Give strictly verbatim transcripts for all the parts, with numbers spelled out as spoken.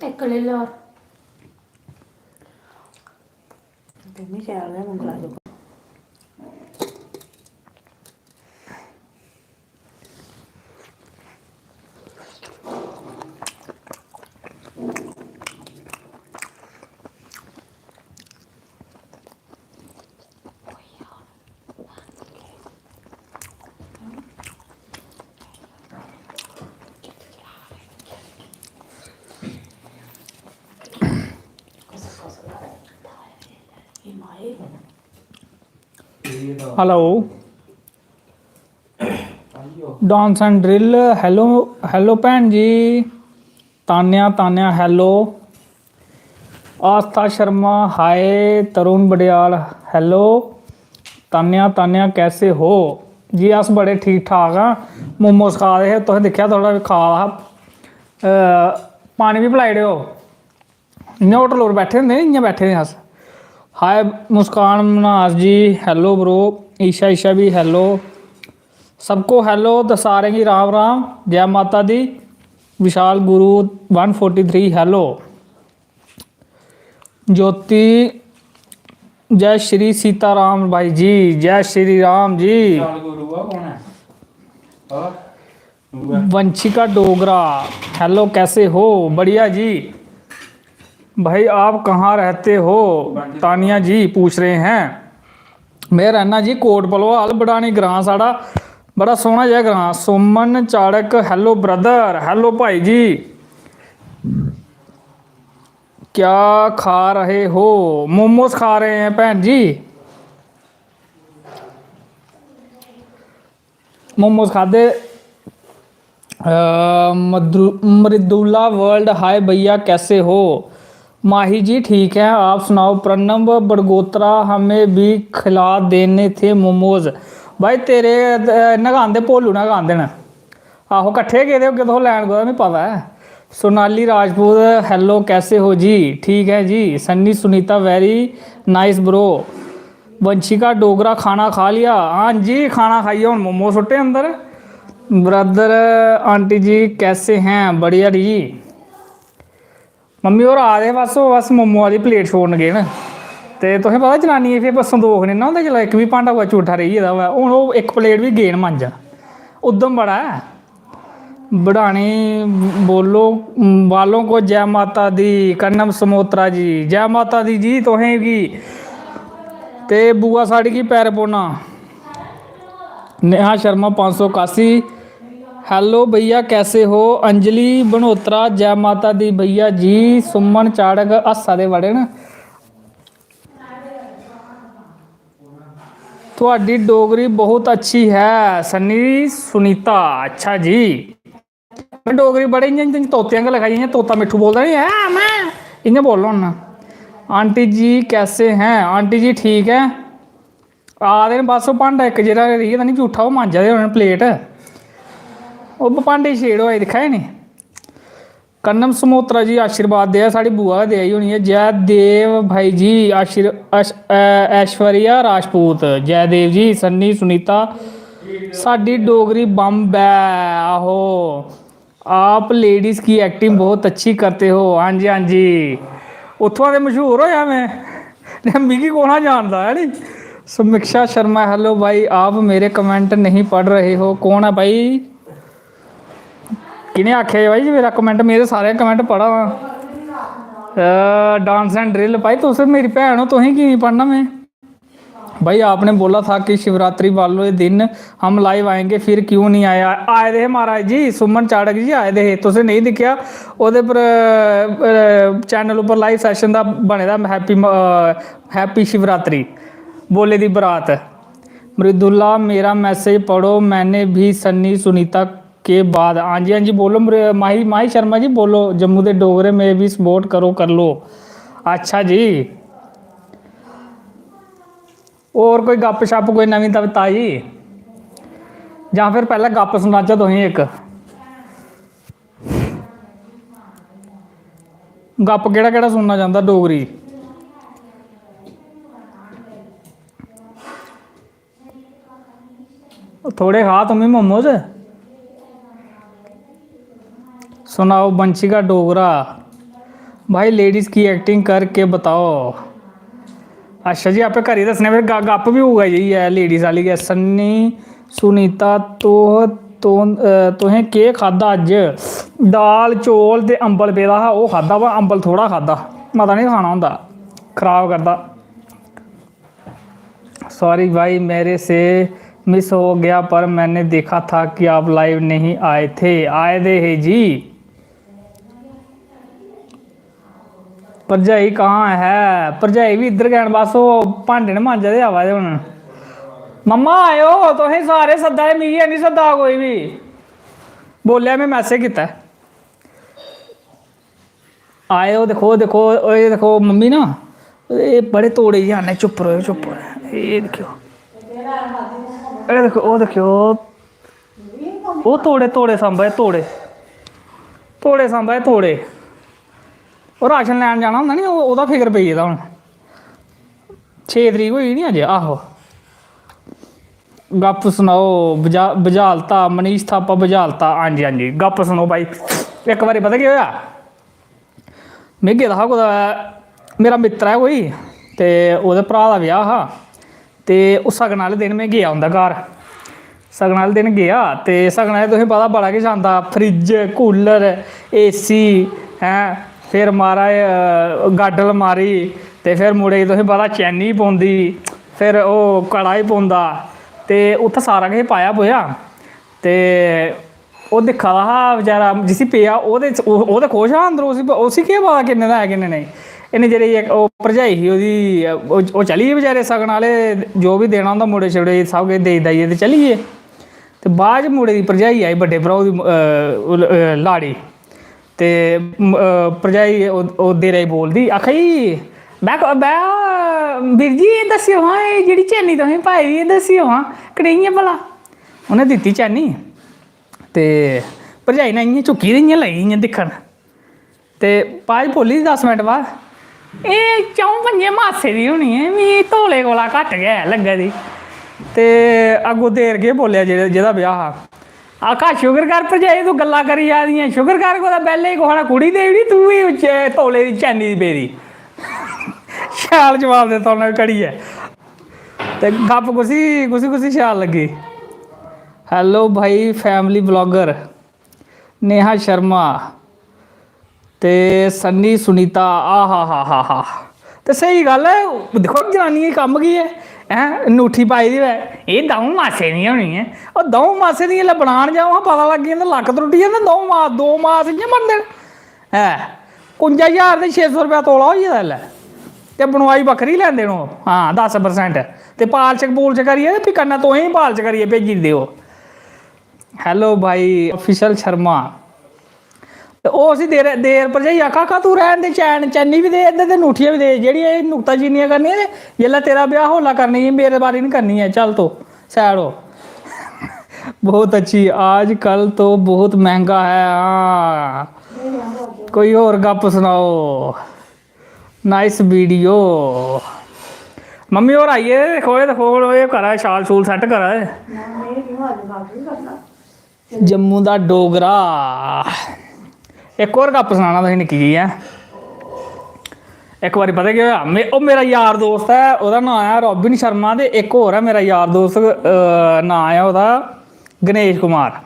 इक लेई लैओ। ते मी शैल गै मंगला जो। Hello। Dance and drill, hello, hello भैन जी। तान्या, तान्या, hello। आस्था शर्मा, hi। तरुण बडयाल, hello। तान्या, तान्या, कैसे हो? जी, अस बड़े ठीक ठाक आं। मोमोज खा दे हे, तुसें दिक्खेआ, थोह्ड़ा खा दा हा। अ, पानी बी पलाई ओड़ेओ। इ'यां होटल पर बैठे होंदे, इ'यां बैठे दे अस। Hi मुस्कान मनास जी, hello bro। ईशा, ईशा बी hello। सबको hello, ते सारें गी राम राम, जै माता दी। विशाल गुरु वन फोर्टी थ्री, hello। ज्योति, जय श्री सीताराम भाई जी, जय श्री राम जी। विशाल गुरु आ कौन है? और? वंशिका डोगरा, hello, कैसे हो? बढ़िया जी। भाई, आप कहाँ रहते हो? तानिया जी पूछ रहे हैं। मैं रहना जी कोट भलवाल, बडानी ग्रां साढ़ा, बड़ा सोहना जेहा ग्रां। सुमन चाड़क, hello brother, hello भाई जी। क्या खा रहे हो? मोमोज खा रहे हैं भैन जी। मोमोज खादे। अ, मद्रु-, मृदुला वर्ल्ड, hi भैया, कैसे हो? माही जी, ठीक है, आप सुनाओ? प्रणब बड़गोत्रा, हमें भी खिला देने थे मोमोज। भाई, तेरे, अ, नगांदे, भोलू नगांदे न। आहो, कट्ठे गेदे होगे तुस लैन कुतै, मिगी पता ऐ। सोनाली राजपूत, hello, कैसे हो जी? ठीक है जी। Sunny Sunita, very nice bro। Vanshika Dogra, खाना खा लिया? हाँ जी, खाना खाइयै हून मोमो सुट्टे अंदर। ब्रदर, आंटी जी कैसे हैं? बढ़िया जी। मम्मी होर आ दे हे, बस ओह् बस मोमो आह्ली प्लेट छोड़न गे न। ते तुसें पता, जनानियें फिर बस संदोख निं ना होंदा, जिसलै इक बी भांडा कुतै झूठा रेही गेदा होऐ। हून ओह् इक प्लेट बी गे न मांजन, उद्दम बड़ा ऐ। बढ़ानी बोलो, बालों को जय माता दी। कन्नम समोत्रा जी, जय माता दी जी तुसें गी। ते बुआ साढ़ी गी पैर पौना। नेहा शर्मा पंज सौ कासी, hello भैया, कैसे हो? अंजलि बनोत्रा, जय माता दी भैया जी। सुमन चाड़क हस्सा दे बड़े न। थुआढ़ी डोगरी बहुत अच्छी है सन्नी सुनीता। अच्छा जी, डोगरी बड़े इ'यां, इ'यां तोते आंह्गर लखाई, इ'यां तोता मिट्ठू बोलदा नी ऐ, मैं इ'यां बोलना होन्ना। आंटी जी कैसे हैं? आंटी जी ठीक ऐ। आ दे न बस, ओह् भांडा इक जेह्ड़ा रेही गेदा नी जूठा, ओह् मांजा दे होने न, प्लेट। ओह् भांडे दी छेड़ होआ दी, दिक्खा दे नी। कन्नम समोत्रा जी आशीर्वाद देआ, साढ़ी बुआ गै देआ दी होनी ऐ। जय देव भाई जी, आशीर-, अश-, ऐ-, ऐश्वर्या राजपूत, जय देव जी, सन्नी सुनीता, साढ़ी डोगरी बम्ब ऐ, आहो। आप लेडीज की एक्टिंग बहुत अच्छी करते हो। हाँ जी, हाँ जी, उत्थुआं ते मशहूर होया में, ते मिगी कौन हा जानदा है नी। समीक्षा शर्मा, हेलो भाई, आप मेरे कमेंट नहीं पढ़ रहे हो, कौन है भाई? किने आखेआ भाई मेरा कमेंट? मेरे सारे कमेंट पढ़ा दा। डांस एंड ड्रिल भाई, तुस मेरी भैन हो, तुसें की नहीं पढ़ना में? भाई, आपने बोला था कि शिवरात्रि वाले दिन हम लाइव आएंगे, फिर क्यों नहीं आया? आए दे हे महाराज जी, सुमन चाड़क जी आए दे हे, तुसें नेईं दिक्खेआ? ओह्दे पर, अ, चैनल उप्पर लाइव सैशन दा बने दा, हैप्पी म-, अ, हैप्पी शिवरात्रि, बोले दी बरात। मृदुला, मेरा मैसेज पढ़ो, मैंने भी सन्नी सुनीता के बाद। हाँ जी, हाँ जी, बोलो मृ-, माही, माही शर्मा जी, बोलो, जम्मू दे डोगरे में भी सपोर्ट करो, कर लो। अच्छा जी, होर कोई गप्प शप्प, कोई नमीं तवी ताजी? जां फिर पैह्लें गप्प सनाचै तुसेंगी इक? गप्प केह्ड़ा केह्ड़ा सुनना चांह्दा डोगरी? थोड़े खा तुम्मी मोमोज। सनाओ वंशिका डोगरा। भाई, लेडीज की एक्टिंग करके बताओ। अच्छा जी, आपे करियै दस्सने, फिर ग-, गप्प बी उ'ऐ जेही ऐ लेडीज आह्ली गै। सन्नी, सुनीता, तोह, तोह, अ, तुसें केह् खाद्धा अज्ज? दाल, चौल ते अम्बल पेदा हा, ओह् खाद्धा, वा अम्बल थोह्ड़ा खाद्धा, मता निं खाना होंदा, खराब करदा। सॉरी भाई, मेरे से मिस हो गया, पर मैंने देखा था कि आप लाइव नहीं आए थे। आए दे हे जी। भरजाई कहाँ है? भरजाई बी इद्धर गै न, बस ओह् भांडे न मांजा दे, आवा दे हून। मम्मा आयो, तुसें सारे सद्दा दे, मिगी निं सद्दा कोई बी। बोलेआ, में मैसेज कीता। आए, ओह् दिक्खो, ओह् दिक्खो, ओह् दिक्खो, मम्मी ना, एह् बड़े तोड़े जेह् आने, चुप्प र'वो, चुप्प र'वो। एह् दिक्खेओ, एह् दिक्खेओ, ओह् दिक्खेओ, ओह् तोड़े, तोड़े सांभा दे, तोड़े, तोड़े सांभा दे, तोड़े। ओह् राशन लैन जाना होंदा नी, ओह्, ओह्दा फिकर पेई गेदा हून। छे तरीक होई नी अज्ज, आहो। गप्प सनाओ, बजा-, बजालता, मनीष थापा बजालता, हां जी, हां जी, गप्प सुनो भाई। इक बारी पता केह् होआ, में गेदा हा कुतै, मेरा मित्तर ऐ कोई, ते ओह्दे भ्राऽ दा ब्याह् हा, ते ओह् सगन आह्ले दिन में गेआ उं'दे घर। सगन आह्ले दिन गेआ, ते सगन आह्ले, तुसें पता, बड़ा किश आंदा, फ्रिज, कूलर, एसी, हैं, फिर महाराज, अ, गड्ड लमारी, ते फिर मुड़े गी, तुसें पता, चैनी पौंदी, फिर ओह् कड़ा बी पौंदा, ते उत्थै सारा किश पाया पोया। ते ओह् दिक्खा दा हा बेचारा, जिसी पेआ, ओह् ते, ओह्, ओह् ते खुश हा अंदर, उसी, उसी केह् पता किन्ने दा ऐ, किन्ने नेईं। इन्ने चिरे च इक ओह् भरजाई ही ओह्दी, ओह्, ओह् चली गे बेचारे सगन आह्ले, जो बी देना होंदा मुड़े शुड़े गी, सब किश देई दाइयै ते चली गे। ते बाद च मुड़े दी भरजाई आई, बड्डे भ्राऊ दी, अ, ओह्, अ, लाड़ी। ते, म-, अ, भरजाई ओह्, ओह् देरै गी बोलदी, आखा दी, "बै-, बै-, बीर जी, एह् दस्सेओ हां, एह् जेह्ड़ी चैनी तुसें पाई दी, एह् दस्सेओ हां, कनेही ऐ भला?" उ'नें दित्ती चैनी। ते भरजाई ने इ'यां चुक्की ते इ'यां लगी इ'यां दिक्खन। ते भाई बोल्ली दस मिंट बाद, "एह् च'ऊं पं'जें मासें दी होनी ऐ, मी तोले कोला घट्ट गै ऐ लग्गा दी।" ते अग्गों देर केह् बोल्लेआ, जेह्ड़ा, जेह्दा ब्याह् हा, आखा, "शुकर कर भरजाई, तूं गल्लां करी जा दी ऐं, शुकर कर कुतै पैह्लें गै कुसै ने कुड़ी देई ओड़ी, तूं बी उच्चे तोले दी चैनी दी पेदी।" शैल जवाब दित्ता उ'न्नै घड़ियै। ते गप्प कुसी, कुसी, कुसी शैल लग्गी? Hello भाई, family blogger नेहा शर्मा ते सन्नी सुनीता, आ हा हा हा हा। ते स्हेई गल्ल ऐ, दिक्खो जनानियें दा कम्म केह् ऐ, हैं, ङूठी पाई दी होऐ, "एह् द'ऊं मासें दी होनी ऐ।" ओह् द'ऊं मासें दी जिसलै बनान जाओ, हां, पता लग्गी जंदा, लक्क त्रुट्टी जंदा, द'ऊं मा-, दो मास इ'यां बनदे न, ऐ, कुंजा ज्हार ते छे सौ रपेआ तोला होई गेदा इसलै, ते बनोआई बक्खरी लैंदे न ओह्, हां, दस percent, ते पालश पूलश करियै, ते फ्ही कन्नै तुसें गी पालश करियै भेजी दिंदे ओह्। Hello भाई, official शर्मा। ते ओह् उसी देर, देर भरजाई आखा, "आखा, तूं रैह्न दे, चैन, चैनी बी दे, ते, ते ङूठियां बी दे, जेह्ड़ियां एह् नुक्ताचीनियां करनियां ते जेल्लै तेरा ब्याह् होला करनी, मेरे बारी निं करनी ऐ, चल तूं side हो।" बहुत अच्छी, आजकल तो बहुत महंगा है, हां। कोई होर गप्प सनाओ। Nice video। मम्मी होर आई गे, दिक्खो, एह् दिक्खो, एह् करा दे, शाल शूल set करा दे। जम्मू दा डोगरा। इक होर गप्प सनाना तुसें निक्की जेही, ऐ। इक बारी पता केह् होआ? मे-, ओह् मेरा यार दोस्त ऐ, ओह्दा नांऽ ऐ रॉबिन शर्मा, ते इक होर ऐ मेरा यार दोस्त, अ, नांऽ ऐ ओह्दा गणेश कुमार।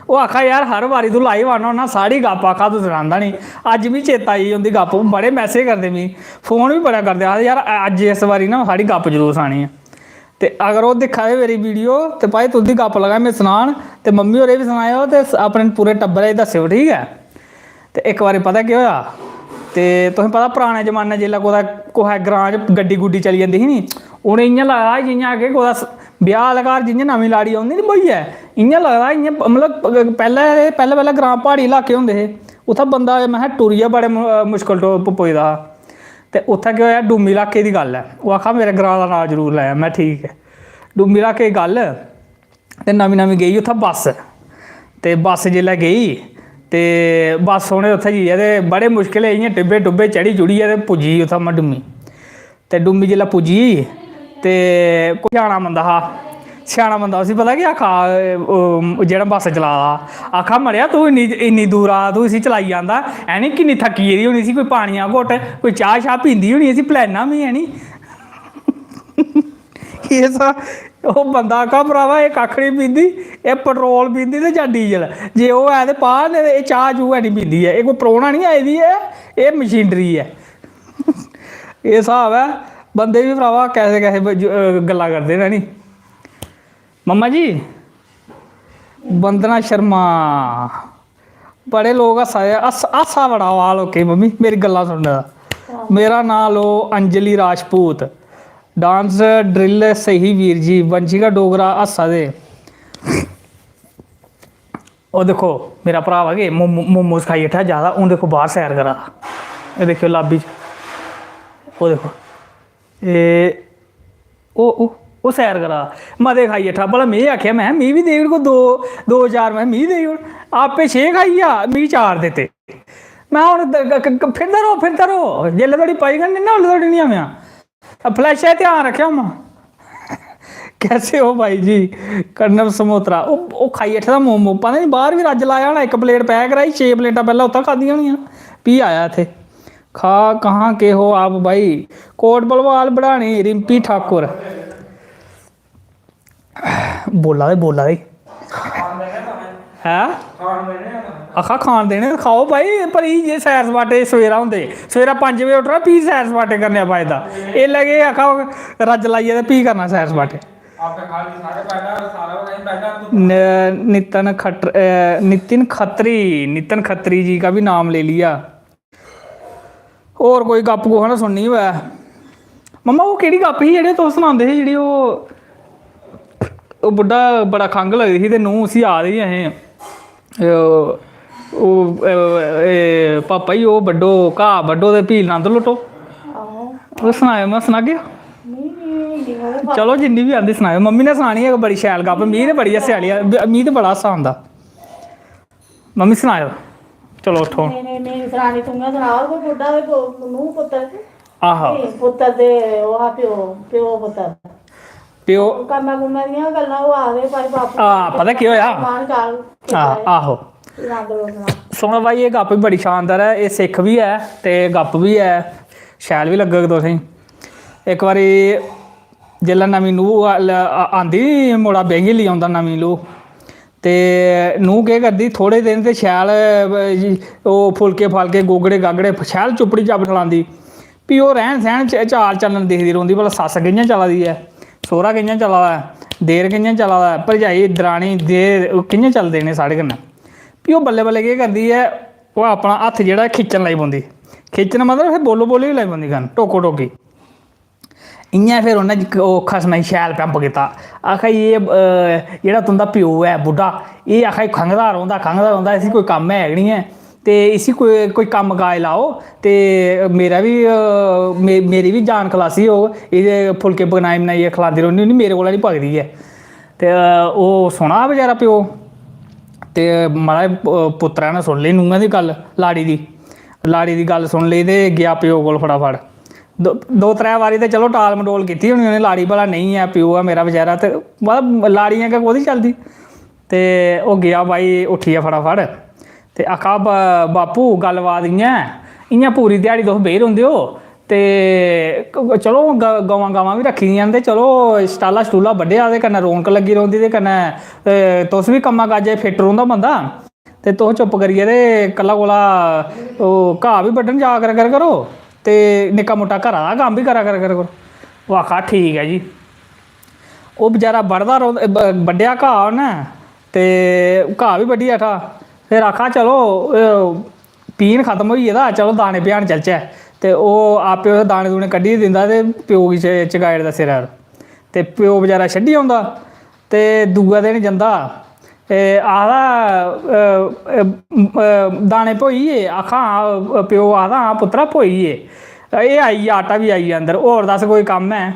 ओह् आखा, "यार, हर बारी तूं live आना होना, सारी गप्प आखा तूं सनांदा निं।" अज्ज मी चेता आई उं'दी गप्प, बड़े message करदे मी, phone बी बड़ा करदे, आखदे, "यार, अ-, अज्ज इस बारी ना साढ़ी गप्प जरूर सनानी ऐ।" ते अगर ओह् दिक्खा दे मेरी video, ते भाई, तुं'दी गप्प लगा में सनान, ते मम्मी होरें बी सनाएओ, ते स-, अपने पूरे टब्बरै गी दस्सेओ, ठीक ऐ? ते इक बारी पता केह् होआ, ते तुसें पता, पराने जमाने जिसलै कुतै कुसै ग्रांऽ च गड्डी गुड्डी चली जंदी ही नी, उ'नें इ'यां लगदा हा जि'यां कि कुतै स-, ब्याह् आह्ले घर जि'यां नमीं लाड़ी औंदी नी ब्होइयै, इ'यां लगदा हा, इ'यां, मतलब, पैह्लें, पैह्लें, पैह्लें ग्रांऽ प्हाड़ी लाके होंदे हे, उत्थै बंदा, में आखेआ, टुरियै बड़े मु-, मुश्कल टो-, प-, पुजदा हा। ते उत्थै केह् होआ, डूमी लाके दी गल्ल ऐ, ओह् आखा, "मेरे ग्रांऽ दा नांऽ जरूर लैएआं।" में, "ठीक ऐ।" डूमी लाके दी गल्ल, ते नमीं नमीं गेई उत्थै बस, ते बस जिसलै गेई, ते बस उ'नें उत्थै जाइयै ते बड़े मुश्कल इ'यां टिब्बे टुब्बे चढ़ी चुढ़ियै ते पुज्जी गेई उत्थै डुम्मी। ते डुम्मी जिसलै पुज्जी गेई, ते कोई जाना मंदा हा, स्याना बंदा उसी पता केह् आखा, ओह् जेह्ड़ा बस चला दा, आखा, "मड़ेआ, तूं इन्नी, इन्नी दूरा तूं इसी चलाई आंदा, है नी, किन्नी थक्की गेदी होनी, इसी कोई पानी दा घुट्ट, कोई चाह् शाह् पींदी होनी, इसी पलैना में, है नी?" एह् सा-, ओह् बंदा आखा, "भ्रावा, एह् कक्ख निं पींदी, एह् petrol पींदी ते जां diesel, जे ओह् है ते पा, नेईं ते एह् चाह् चूह् है निं पींदी ऐ, एह् कोई परौह्ना निं आई दी ऐ, एह् machinery ऐ।" एह् स्हाब ऐ, बंदे बी भ्रावा कैसे कैसे ब-, ज-, अ, गल्लां करदे न, है नी? मम्मा जी, वंदना शर्मा, बड़े लोग हस्सा दे, हस्स-, हास्सा बड़ा आवा दा लोकें गी, मम्मी, मेरी गल्लां सुनने दा। मेरा नांऽ लो अंजलि राजपूत, dance drill स्हेई वीर जी, वंशिका डोगरा हस्सा दे। ओह् दिक्खो, मेरा भ्राऽ वा केह् मोमो-, मोमोज खाई बैठा ज्यादा, हून दिक्खो बाह्र सैर करा दा। एह् दिक्खेओ lobby च, ओह् दिक्खो, एह्, ओह्, ओह्, ओह् सैर करा दा। मते खाई बैठा, भला में आखेआ, महैं, "मी बी देई ओड़ कोई दो, दो चार", महैं, "मी देई ओड़।" आपे छे खाई गेआ, मी चार दित्ते। में हून द-, ग-, ग-, ग-, फिरदा र'वो, फिरदा र'वो, जिसलै धोड़ी पचङन निं ना, उसलै धोड़ी निं आवेआं। फ्लैशै ध्यान रक्खेओ, मां। कैसे हो भाई जी? कन्नव समोत्रा, ओह्, ओह् खाई बैठे दा मोमो, पता निं बाह्र बी रज्ज लाया होना, इक plate pack कराई, छे प्लेटां पैह्लें उत्थै खाद्धियां होनियां, फ्ही आया इत्थै। खा कहाँ के हो आप भाई? कोट भलवाल बढ़ानी, रिम्पी ठाकुर। बोला दे, बोला दे। हैं? आखा खान देने ते खाओ भाई, पर एह् जे सैर सपाटे सवेरा होंदे, सवेरा पंज बजे उट्ठना, फ्ही सैर सपाटे करने दा फायदा। एल्लै केह् आखा रज्ज लाइयै ते फ्ही करना सैर सपाटे। न-, नितिन खट-, अ, नितिन खत्री, नितिन खत्री जी का भी नाम ले लिया। होर कोई गप्प कुसै ने सुननी होऐ? मम्मा, ओह् केह्ड़ी गप्प ही जेह्ड़ी तुस सनांदे हे, जेह्ड़ी ओह्, ओह् बुड्ढा बड़ा खंघ लगदी ही ते नूंह् उसी आखदे हे असें, ओह्, ओह्, ए, ए, "पापा जी, ओह् बड्डो, घाऽ बड्डो ते फ्ही नंद लुट्टो।" आहो। ओह् सनाएओ, में सनागे। नेईं, नेईं, नेईं, ओह् चलो, जिन्नी बी आंदी सनाएओ। मम्मी ने सनानी ऐ इक बड़ी शैल गप्प, मी ते बड़ी हास्से आह्ली ऐ, मी ते बड़ा हास्सा आंदा। मम्मी सनाएओ। चलो उठो। नेईं, नेईं, नेईं सनानी, तुं'गा सनाओ, कोई बुड्ढा ते पो-, नूंह् पुत्तर। आहो। नेईं, पुत्तर ते ओह् हा प्यो, प्यो पुत्तर। प्यो। कम्मै कुम्मै दियां गल्लां ओह् आखदे, पर बापू हां, पता केह् होआ? मान चाल कीता आ-, ऐ। आहो। फिर आंदे लोक सनाओ। सुनो भाई, एह् गप्प बी बड़ी शानदार ऐ, एह् सिक्ख बी ऐ ते गप्प बी ऐ, शैल बी लग्गग तुसेंगी। इक बारी जेल्लै नमीं नूंह् आ-, ल-, आ-, आंदी, मुड़ा ब्याहियै लेई औंदा नमीं नूंह्, ते नूंह् केह् करदी, थोह्ड़े दिन ते शैल, अ, ओह् फुलके फालके, गोगड़े गागड़े शैल चुपड़ी चाप खलांदी। फ्ही ओह् रैह्न सैह्न च, चाल चलन दिखदी रौंह्दी, भला सस्स कि'यां चला दी ऐ, सौह्रा कि'यां चला दा ऐ, देर कि'यां चला दा ऐ, भरजाई, दरानी, देर, ओह् कि'यां चलदे न साढ़े कन्नै। फ्ही ओह् बल्लें बल्लें केह् करदी ऐ, ओह् अपना हत्थ जेह्ड़ा खिच्चन लगी पौंदी। खिच्चन मतलब, फिर बोलो बोली बी लगी पौंदी कन्न, टोको टोकी। इ'यां फिर उ'न्नै ज-, ओह् खसमै गी शैल pump कीता। आखा, "एह्, अ, जेह्ड़ा तुं'दा प्यो ऐ बुड्ढा, एह्," आखा, "एह् खंघदा रौंह्दा, खंघदा रौंह्दा, इसी कोई कम्म है गै निं ऐ, ते इसी कोई, कोई कम्म काज लाओ, ते मेरा बी, अ, मे-, मेरी बी जान खलासी होग, एह् फुलके बनाई बनाइयै खलांदी रौह्नी होन्नी, मेरे कोला निं पकदी ऐ।" ते, अ, ओह् सोह्ना हा बेचारा प्यो, ते महाराज, प-, पुत्तरै ने सुनी लेई नूंहा दी गल्ल, लाड़ी दी, लाड़ी दी गल्ल सुनी लेई ते गेआ प्यो कोल फटाफट। दो, दो त्रै बारी ते चलो टाल मटोल कीती होनी उ'नें लाड़ी, भला नेईं ऐ, प्यो ऐ मेरा बेचारा, ते मतलब लाड़ी अग्गें कोह्दी चलदी। ते ओह् गेआ भाई उट्ठियै फटाफट ते आखा, "ब-, बापू, गल्लबात इ'यां ऐ, इ'यां पूरी ध्याड़ी तुस बेही रौंह्दे ओ ते क-, चलो ग-, गवां, गवां बी रक्खी दियां न ते चलो शटाला शटूला बड्ढेआ ते कन्नै रौनक लग्गी रौंह्दी ते कन्नै, ए, तुस बी कम्मा काजै च fit रौंह्दा बंदा।" ते तुस चुप्प करियै ते कल्ला कोला ओह् घाऽ बी बड्ढन जा कर, कर करो ते निक्का मुट्टा घरा दा कम्म बी करा कर, कर करो। ओह् आखा, "ठीक ऐ जी।" ओह् बेचारा बड्ढदा रौंह्दा, ब-, बड्ढेआ घाऽ उन्नै ते घाऽ बी बड्ढी बैठा। फिर आखा, "चलो, एह् पीह्न खत्म होई गेदा, चलो दाने पिहान चलचै।" ते ओह् आपे उत्थै दाने दूने कड्ढियै दिंदा ते प्यो गी च-, चकाई ओड़दा सिरै पर। ते प्यो बेचारा छड्डी औंदा। ते दूआ दिन जंदा, ए, आखदा, "अ, अ, अ, दाने भोई गे?" आखा, "हां।" प्यो आखदा, "हां पुत्तरा, भोई गे।" एह् आई गेआ, आटा बी आई गेआ अंदर, "होर दस्स, कोई कम्म ऐ?"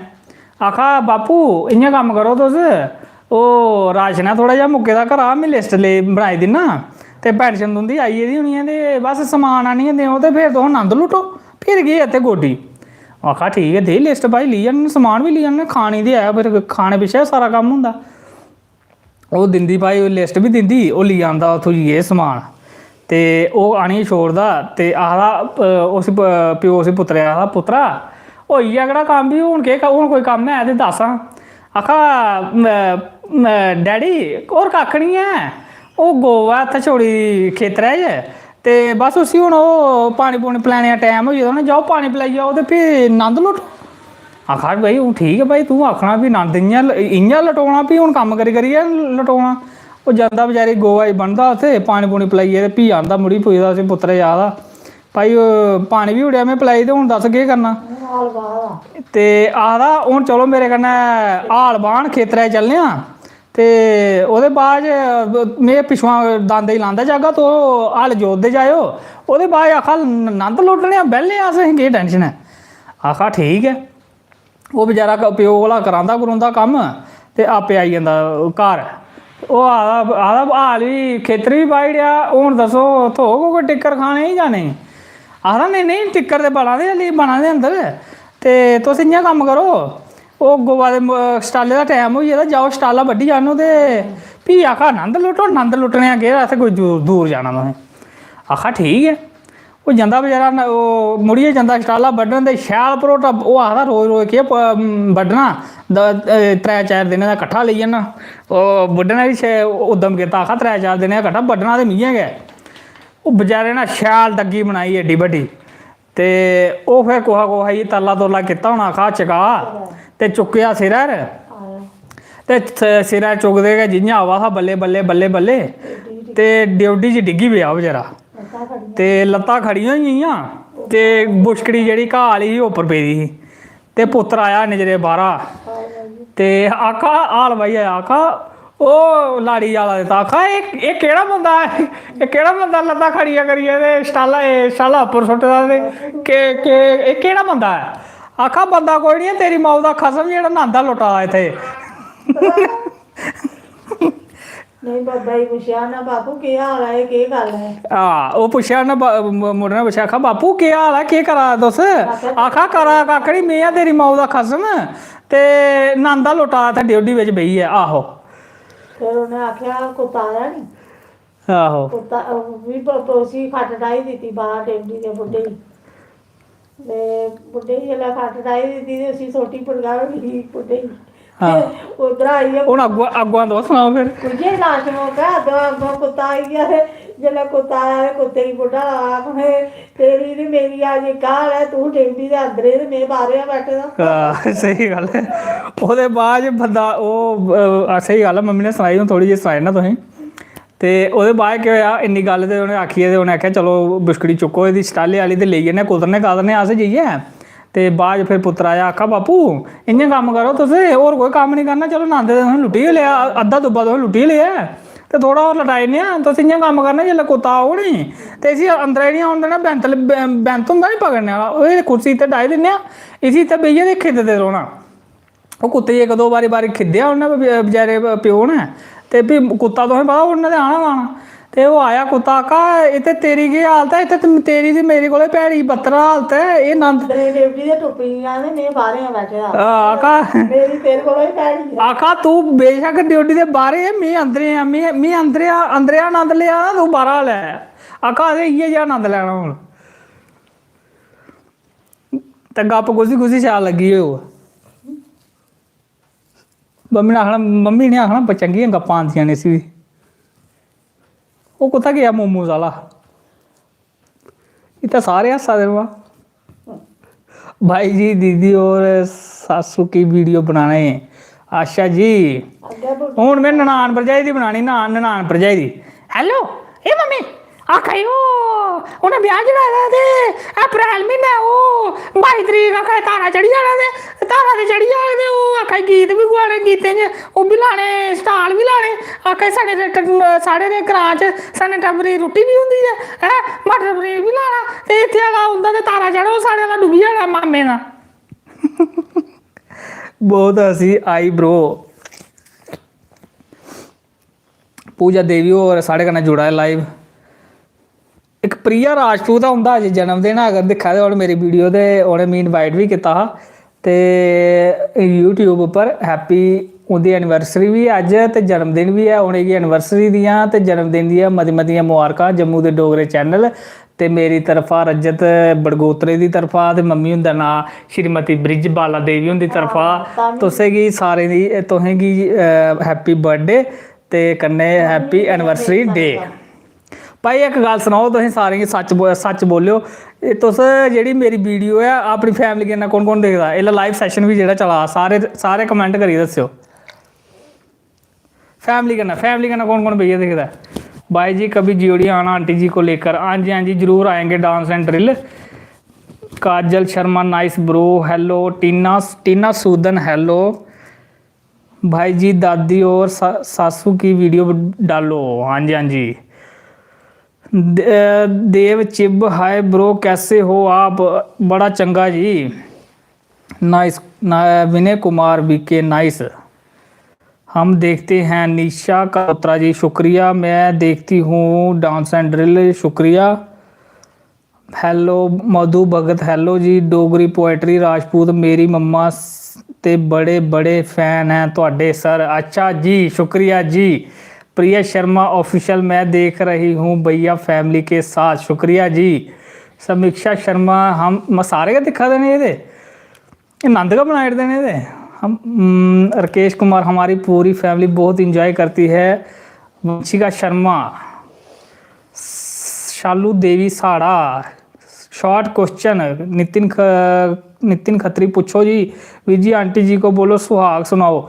आखा, "बापू, इ'यां कम्म करो तुस, ओह् राशन ऐ थोह्ड़ा जेहा मुक्के दा घरा, में list ले बनाई दिन्ना, ते pension तुं'दी आई गेदी होनी ऐ, ते बस समान आह्नियै देओ, ते फिर तुस नंद लुट्टो, फिर केह् ऐ इत्थै गोड्डी।" आखा, "ठीक ऐ, दे list भाई, लेई आह्नने, समान बी लेई आह्नने, खाने ते है, फिर खाने पिच्छें सारा कम्म होंदा।" ओह् दिंदी भाई, ओह् लिस्ट बी दिंदी, ओह् लेई आंदा उत्थूं जाइयै समान। ते ओह् आनियै छोड़दा ते आखदा, अ, उस प-, प्यो उस पुत्तरै आखदा, "पुत्तरा, होई गेआ केह्ड़ा कम्म बी, हून केह् क-, हून कोई कम्म है ते दस्स हां।" आखा, "म-, म-, डैडी, होर कक्ख निं ऐ, ओह् गौ ऐ इत्थै छोड़ी दी खेतरै च, ते बस उसी हून ओह् पानी पूनी पलैने दा टैम होई गेदा, उ'नें जाओ पानी पलैई आओ ते फ्ही नंद लुट्टो।" आखा, "भाई, हून ठीक ऐ भाई, तूं आखना फ्ही नंद इ'यां ल-, इ'यां लटोना, फ्ही हून कम्म करी करियै लटोना।" ओह् जंदा बचैरी गौ आई ब'नदा उत्थै, पानी पूनी पलैइयै ते फ्ही आंदा मुड़ी पुजदा उसी पुत्तरै गी आखदा, "भाई, ओह् पानी बी उड़ेआ में पलैई, ते हून दस्स केह् करना?" ते आखदा, "हून चलो मेरे कन्नै हाल बाह्न, खेतरै च चलने आं, ते ओह्दे बाद च में पिच्छुआं दांदै गी लांदा जागा, तुस हल जोतदे जाएओ, ओह्दे बाद च आखा नंद लुट्टने आं, बेह्ले आं, असें केह् टैंशन ऐ?" आखा, "ठीक ऐ।" ओह् बचैरा क-, प्यो कोला करांदा करूंदा कम्म ते आपे आई जंदा घर। ओह् आखदा, आखदा, "हाल बी खेतर बी बाही ओड़ेआ, हून दस्सो, थ्होग कोई टिक्कर खाने गी जां नेईं?" आखदा, "नेईं, नेईं, टिक्कर ते बना दे, हल्ली बना दे अंदर, ते तुस इ'यां कम्म करो, ओह् गवा दे म-, स्टाले दा टैम होई गेदा, जाओ, स्टाला बड्ढी आह्नो ते फ्ही आखा नंद लुट्टो, नंद लुट्टने दा केह्, असें कोई दूर, दूर जाना तुसें।" आखा, "ठीक ऐ।" ओह् जंदा बचैरा न-, ओह् मुड़ियै जंदा स्टाला बड्ढन ते शैल भरोटा, ओह् आखदा, "रोज रोज केह् प-, बड्ढना, द-, ए, त्रै चार दिनें दा कट्ठा लेई जन्ना।" ओह् बुड्ढे ने बी शै-, उद्दम कीता, आखा, "त्रै चार दिनें दा कट्ठा बड्ढना ते मि'यैं गै।" ओह् बचैरे ने शैल दग्गी बनाई एड्डी बड्डी, ते ओह् फिर कुसा कुसा गी तरला तुरला कीता होना, आखा, "चका," ते चुक्केआ सिरै 'र। ते स-, सिरै चुकदे गै जि'यां आवा दा बल्ले बल्ले बल्ले बल्ले, ते ड्योढी च डिग्गी पेआ ओह् बचैरा। ते लत्तां खड़ियां होई गेइयां, ते बुछकड़ी जेह्ड़ी घाऽ आह्ली ही, ओह् उप्पर पेदी ही। ते पुत्तर आया इन्ने चिरे बाह्रा, ते आखा, हाल बाही आया, आखा, "ओह् लाड़ी आह्ला दित्ता।" आखा, "एह्, एह् केह्ड़ा बंदा ऐ? एह् केह्ड़ा बंदा लत्तां खड़ियां करियै ते स्टाला, एह् स्टाला उप्पर सुट्टे दा ते के, के, एह् केह्ड़ा बंदा ऐ?" आखा, "बंदा कोई निं ऐ, तेरी माऊ दा खसम जेह्ड़ा नंद लुट्टा दा इत्थै।" नेईं, बब्बै गी पुच्छेआ उ'न्नै, "बापू, केह् हाल ऐ? एह् केह् गल्ल ऐ?" हां, ओह् पुच्छेआ उ'न्नै, ब-, म-, मुड़े ने पुच्छेआ, आखा, "बापू, केह् हाल ऐ? केह् करा दा तुस?" आखा, "करा कक्ख निं, में आं तेरी माऊ दा खसम, ते नंद लुट्टा दा इत्थै ड्योढी बिच बेहियै।" आहो। फिर उ'न्नै आखेआ, "कुत्ता आया निं?" आहो। कुत्ता, ओह् बी ब-, ब-, उसी खट्ट डाही दित्ती बाह्र ड्योढी दे बुड्ढे गी। ते बुड्ढे गी जिसलै खट्ट डाही दित्ती ते उसी सोटी पड़काई ओड़ी बुड्ढे गी। हां। ते उद्धरा आइयै हून अग्गुआं, अग्गुआं तुस सनाओ फिर। उ'ऐ लास्ट मौका, अग्गुआं, अग्गुआं कुत्ता आई गेआ ते जिसलै कुत्ता आया ते कुत्ते गी बुड्ढा आखन, "तेरी ते मेरी अज्ज इक हाल ऐ, तूं ड्योढी दे अंदरै ते में बाह्रै बैठे दा।" हां, स्हेई गल्ल ऐ। ओह्दे बाद च बंदा ओह्, अ, स्हेई गल्ल ऐ, मम्मी ने सनाई, हून थोह्ड़ी जेही सनाई ओड़ना तुसें। ते ओह्दे बाद केह् होआ, इन्नी गल्ल ते उ'नें आखियै ते उ'नें आखेआ, "चलो, बुछकड़ी चुक्को एह्दी स्टाले आह्ली ते लेई जन्ने, कुतरने कातरने अस जाइयै।" ते बाद च फिर पुत्तर आया, आखा, "बापू, इ'यां कम्म करो तुस, होर कोई कम्म निं करना, चलो, नंद ते तुसें लुट्टी गै लेआ, अद्धा दुब्बा तुसें लुट्टी गै लेआ ऐ, ते थोह्ड़ा होर लटाई ओड़ने आं। तुस इ'यां कम्म करना, जिसलै कुत्ता औग निं, ते इसी अंदरै निं औन देना, बैंत, बैंत होंदा निं पकड़ने आह्ला, ओह् कुर्सी इत्थै डाही दिन्ने आं, इसी इत्थै बेहियै ते खिद्ददे रौह्ना।" ओह् कुत्ते गी इक दो बारी, बारी खिद्देआ उ'न्नै बे-, बचैरे प्यो ने, ते फ्ही कुत्ता, तुसें पता, उ'न्नै ते आना गै आना। ते ओह् आया कुत्ता, आखा, "इत्थै तेरी केह् हालत ऐ? इत्थै ते तेरी ते मेरी कोला भैड़ी बत्तर हालत ऐ। एह् नंद" अंदरै ड्योढी दे टुप्पी गेआ ते में बाह्रें गै बैठे दा। हां, आखा, "मेरी तेरे कोला बी भैड़ी ऐ।" आखा, "तूं बेशक्क ड्योढी दे बाह्रें, में अंदरें आं, में, में अंदरें आ, अंदरें आनंद लेआ ना, तूं बाह्रा लै।" आखा, "असें इ'यै जेहा नंद लैना हून।" ते गप्प कुसी कुसी शैल लग्गी होग। मम्मी ने आखना, मम्मी ने आखना, "ब-, चंगियां गप्पां आंदियां न इसी बी।" ओह् कुत्थै गेआ मोमोज आह्ला? इत्थै सारे हस्सा दे न। भाई जी, दीदी होर सासू की वीडियो बनाने। अच्छा जी, हून में ननान भरजाई दी बनानी, ना-, ननान भरजाई दी। "हेलो, ए मम्मी, आखा दी, ओह्, उ'नें ब्याह् जड़ाए दा ते अप्रैल म्हीनै ओह् बाई तरीक आखा दे तारा चढ़ी जाना ते तारा ते चढ़ी जाग ते ओह् आखा दे गीत बी गोआने, गीतें च ओह् बी लाने, स्टाल बी लाने। आखा दे साढ़े ते ट-, साढ़े ते ग्रांऽ च सन्ने टब्बरै दी रुट्टी बी होंदी ऐ, हैं, मटर पनीर बी लाना ते इत्थै आह्ला उं'दा ते तारा चढ़ोग, साढ़े आह्ला डुब्बी जाना मामे दा।" बहुत हंसी आई bro। पूजा देवी होर साढ़े कन्नै जुड़ा दे live। इक प्रिया राजपूत ऐ, उं'दा अज्ज जन्मदिन ऐ, अगर दिक्खा दे होन मेरी वीडियो ते उ'नें मी invite बी कीता हा। ते YouTube उप्पर हैप्पी, उं'दी एनिवर्सरी बी ऐ अज्ज ते जन्मदिन बी ऐ। उ'नेंगी एनिवर्सरी दियां ते जन्मदिन दियां मती मतियां मुबारकां जम्मू दे डोगरे चैनल। ते मेरी तरफा, रजत बड़गोत्रे दी तरफा, ते मम्मी हुंदा नांऽ श्रीमती बृज बाला देवी हुंदी तरफा, तुसें गी सारें दी, तुसें गी हैप्पी बर्थडे ते कन्नै हैप्पी एनिवर्सरी डे। भाई, इक गल्ल सनाओ, तुसें सारें गी सच्च बो-, सच्च बोलेओ, एह् तुस जेह्ड़ी मेरी वीडियो ऐ, अपनी फैमिली कन्नै कौन कौन दिखदा? एल्लै लाइव सैशन बी जेह्ड़ा चला दा, सारे, सारे कमेंट करियै दस्सेओ। फैमिली कन्नै, फैमिली कन्नै कौन कौन बेहियै दिखदा ऐ? भाई जी, कभी जीओडी आना आंटी जी को लेकर। हाँ जी, हाँ जी, जरूर आएंगे, dance and drill. Kajal Sharma, nice bro, hello. Tina, Tina Sudan, hello. भाई जी, दादी और सा-, सासू की वीडियो डालो। हाँ जी, हाँ जी। दे-, देव चिब, हाय ब्रो, कैसे हो आप? बड़ा चंगा जी। नाइस, ना-, विनय कुमार बीके, नाइस। हम देखते हैं। निशा कल्होत्रा जी, शुक्रिया। मैं देखती हूँ डांस एंड ड्रिल, शुक्रिया। हेलो मधु भगत, हेलो जी। डोगरी पोएट्री राजपूत, मेरी मम्मा स-, ते बड़े बड़े फैन हैं थुआडे सर। अच्छा जी, शुक्रिया जी। प्रिया शर्मा ऑफिशियल, मैं देख रही हूँ भैया फैमिली के साथ, शुक्रिया जी। समीक्षा शर्मा, हम, म-, सारे गै दिक्खा दे न एह्दे। एह् नंद गै बनाई ओड़दे न एह्दे। हम, हम्म, राकेश कुमार, हमारी पूरी फैमिली बहुत इंजॉय करती है। वंशिका शर्मा, शालू देवी साढ़ा, शॉर्ट क्वेश्चन, नितिन ख-, नितिन खत्री, पूछो जी, वीर जी, आंटी जी को बोलो सुहाग सुनाओ।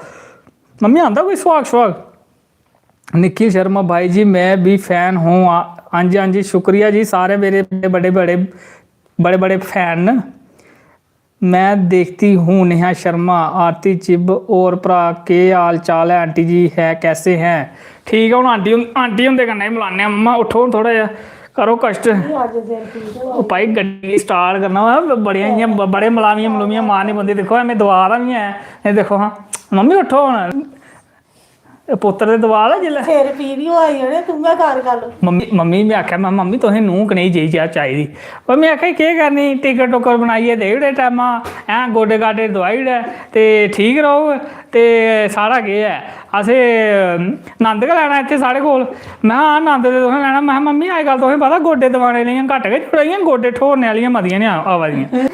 मम्मी, आंदा कोई सुहाग शुहाग? निखिल शर्मा, भाई जी, मैं भी फैन हूँ। आ-, हाँ जी, हाँ जी, शुक्रिया जी, सारे मेरे बड़े बड़े, बड़े बड़े फैन न। मैं देखती हूँ। नेहा शर्मा, आरती चिब, और भ्रा, केह् हाल चाल ऐ? आंटी जी है, कैसे हैं? ठीक ऐ, हून आंटी हुं-, आंटी हुंदे कन्नै बी मलाने आं। मम्मा, उठो हून, थोह्ड़ा जेहा करो कश्ट। ओह् भाई, गड्डी स्टार्ट करना होऐ, बड़ियां इ'यां ब-, बड़े मलामियां मलूमियां मारनी पौंदी। दिक्खो, में दवा दा बी ऐ, एह् दिक्खो हां। मम्मी, उठो हून। एह् पुत्तर दे दवा दा जिसलै। सिर पीड़ ही होआ दी उ'नें, तूं गै कर गल्ल। मम्मी, मम्मी में आखेआ, में, "मम्मी, तुसें नूंह् कनेही जेही चा-, चाहिदी?" पर में आखेआ, "केह् करनी, टिकर टुकर बनाइयै देई ओड़े टैमा, हैं, गोड्डे गाड्डे दोआई ओड़े ते ठीक रौह्ग, ते साढ़ा केह् ऐ, असें नंद गै लैना इत्थै साढ़े कोल।" में, "हां, नंद ते तुसें लैना।" में, "मम्मी, अजकल्ल तुसें पता गोड्डे दबाने आह्लियां घट्ट गै जुड़ा दियां, गोड्डे ठोरने आह्लियां मतियां निं आवा दियां।"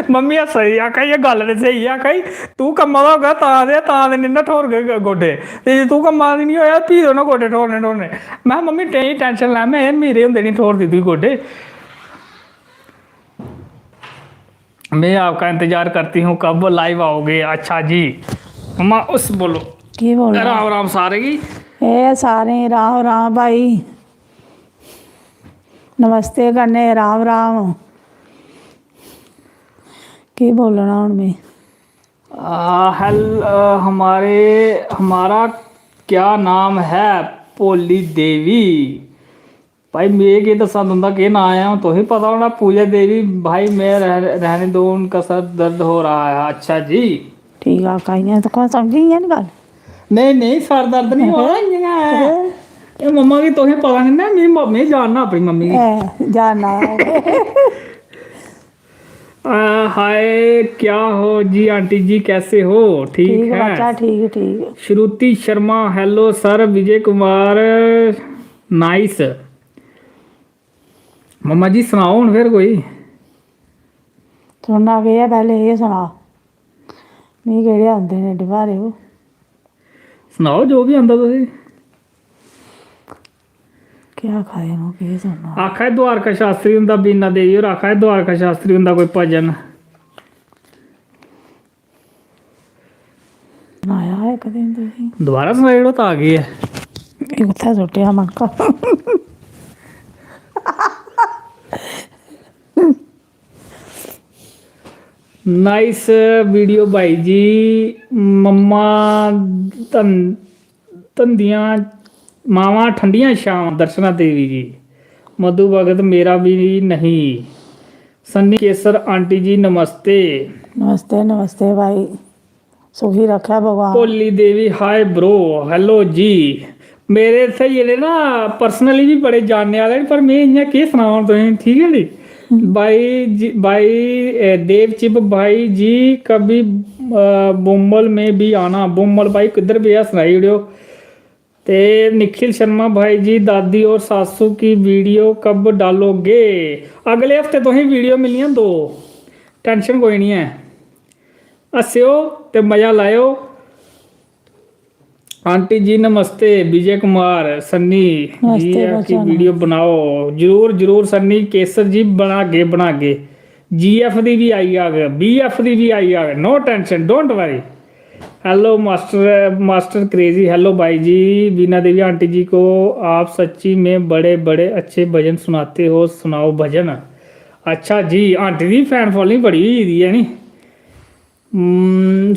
मम्मी हस्सा दी, आखा दी, "एह् गल्ल ते स्हेई ऐ।" आखा दी, "तूं कम्मा दा होगा तां ते, तां ते निं ना ठोरगे ग-, गोड्डे, ते जे तूं कम्मा दी निं होएआ, फ्ही थोह्ड़ा गोड्डे ठोरने, ठोरने।" में, "मम्मी, नेईं tension लै, में मेरे होंदे निं ठोरदी तुगी गोड्डे।" "मैं आपका इंतजार करती हूँ, कब live आओगे?" अच्छा जी, मम्मा, उस बोलो। केह् बोलना? राम राम सारे गी। एह् सारें गी राम राम भाई। नमस्ते कन्नै राम राम। केह् बोलना हून में? आ, हेल-, आ, हमारे, हमारा क्या नाम है? भोली देवी। भाई, में केह् दस्सां, तुं'दा केह् नांऽ ऐ? हून तुसें पता होना। पूजा देवी, भाई, मैं रह-, रहने दो, उनका सर दर्द हो रहा है। अच्छा जी। ठीक आखा इ'यां, ते कौन समझी इ'यां निं गल्ल? नेईं, नेईं, सर दर्द निं होआ दा, इ'यां गै ऐ। एह् मम्मा गी तुसें पता निं ना, में, में जानना अपनी मम्मी गी। ऐ, जानना ऐ। आ, हाय, क्या हो जी आंटी जी, कैसे हो? ठीक ठीक है। बच्चा, ठीक, ठीक। Shruti Sharma, hello sir. Vijay Kumar, nice. मम्मा जी, सनाओ हून फिर कोई। सुनना केह् ऐ, पैह्लें एह् सना। मिगी केह्ड़े आंदे न एड्डे भारे ओह्? सनाओ जो बी आंदा तुसें। केह् आखा दे न, केह् सुनना? आखा दे द्वारका शास्त्री हुंदा, बीना देवी होर आखा दे द्वारका शास्त्री हुंदा कोई भजन। सनाया हा इक दिन तुसें। दोबारा सनाई ओड़ो, तां केह् ऐ? एह् कुत्थै सुट्टेआ मनका? नाइस वीडियो भाई जी। मम्मा धन-, धंदियां मावां ठंडियां छावां, दर्शना देवी जी। मधु भगत मेरा भी नहीं। सन्नी केसर आंटी जी, नमस्ते। नमस्ते, नमस्ते भाई, सुखी रक्खै भगवान। भोली देवी, हाय ब्रो, हेलो जी। मेरे इत्थै जेह्ड़े ना personally बी बड़े जानने आह्ले न, पर में इ'यां केह् सनां हून तुसें, ठीक ऐ नी? भाई जी, भाई, ए, देवचिप भाई जी, कभी, अ, बुम्बल में भी आना। बुम्बल भाई किद्धर पे ऐ, सनाई ओड़ेओ। ते निखिल शर्मा भाई जी, दादी और सासू की वीडियो कब डालोगे? अगले हफ्ते तुसें वीडियो मिलनियां दो, टेंशन कोई नहीं ऐ। हस्सेओ ते मजा लैओ। आंटी जी नमस्ते, विजय कुमार सन्नी जी नमस्ते, ऐ कि बच्चा। वीडियो बनाओ। जरूर, जरूर सन्नी केसर जी, बनागे, बनागे। जीएफ दी भी आई जाग, बीएफ दी भी आई जाग, no tension, don't worry। Hello master, master crazy, hello भाई जी। बीना देवी आंटी जी को आप सच्ची में बड़े, बड़े अच्छे भजन सुनाते हो, सुनाओ भजन। अच्छा जी, आंटी दी फैन फॉलोइंग बड़ी होई दी है नी। हम्म,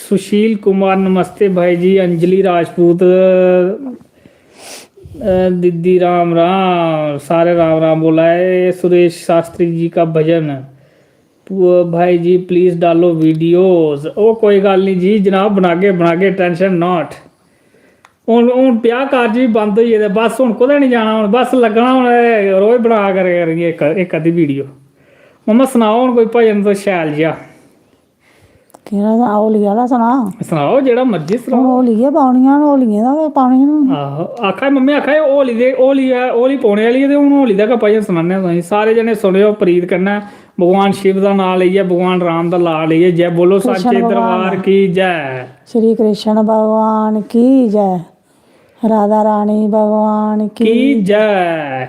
सुशील कुमार नमस्ते भाई जी। अंजलि राजपूत, अ, दीदी राम राम, सारे राम राम बोला है। सुरेश शास्त्री जी का भजन, पु-, भाई जी प्लीज डालो वीडियोस। ओ कोई गल्ल नहीं जी जनाब, बनागे, बनागे, टेंशन नॉट। हून, हून ब्याह कारज बी बंद होई गेदे, बस हून कुतै निं जाना, हून बस लग्गना हून एह् रोज बना करै करियै इक, इक अद्धी वीडियो। मम्मा सनाओ हून कोई भजन तुस शैल जेहा। केह्ड़ा सा-, होली आह्ला सना। सनाओ जेह्ड़ा मर्जी हून सनाओ। होली गै पौनियां न, होलियें दा गै पानियां न। आहो, आखा दे मम्मी आखा दे होली दे, होली ऐ, होली पौने आह्ली ऐ ते हून होली दा गै भजन सनाने आं तुसेंगी। सारे जने सुनेओ प्रीत कन्नै, भगवान शिव दा नांऽ लेइयै, भगवान राम दा नांऽ लेइयै, जय बोलो कृष्ण साचे भगवान दरबार दा। की जय। श्री कृष्ण भगवान की जय। राधा रानी भगवान की की जय।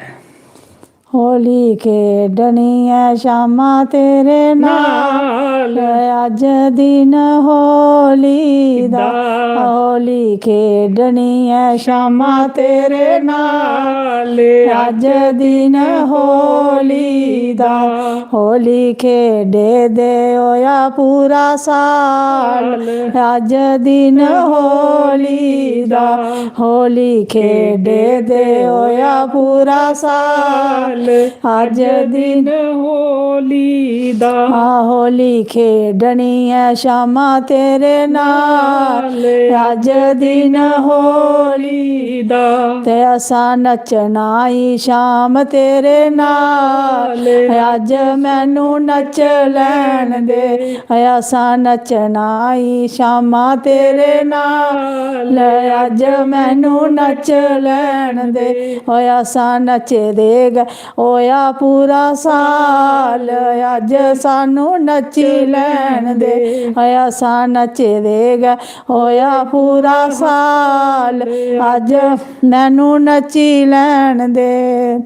होली खेढनी ऐ शामा तेरे नाल। नाल। अज्ज दिन होली दा। दा। होली खेढनी ऐ शामा तेरे नाल। अज्ज दिन होली दा। होली खेढे दे होया पूरा साल। साल। अज्ज दिन होली दा। होली खेढे दे होया पूरा साल। अज्ज दिन होली दा। आ होली खेढनी ऐ शामा तेरे नाल। नाल। अज्ज दिन होली दा। ते असां नच्चना ई शाम तेरे नाल। नाल। अज्ज मैनू नच्च लैन दे। असां नच्चना ई शामा तेरे नाल। अज्ज मैनू नच्च लैन दे। ओए असां नच्चे दे गै होया पूरा साल। अज्ज सानू नच्ची लैन दे। ओए असां नच्चे दे गै होया पूरा साल। अज्ज मैनू नच्ची लैन दे।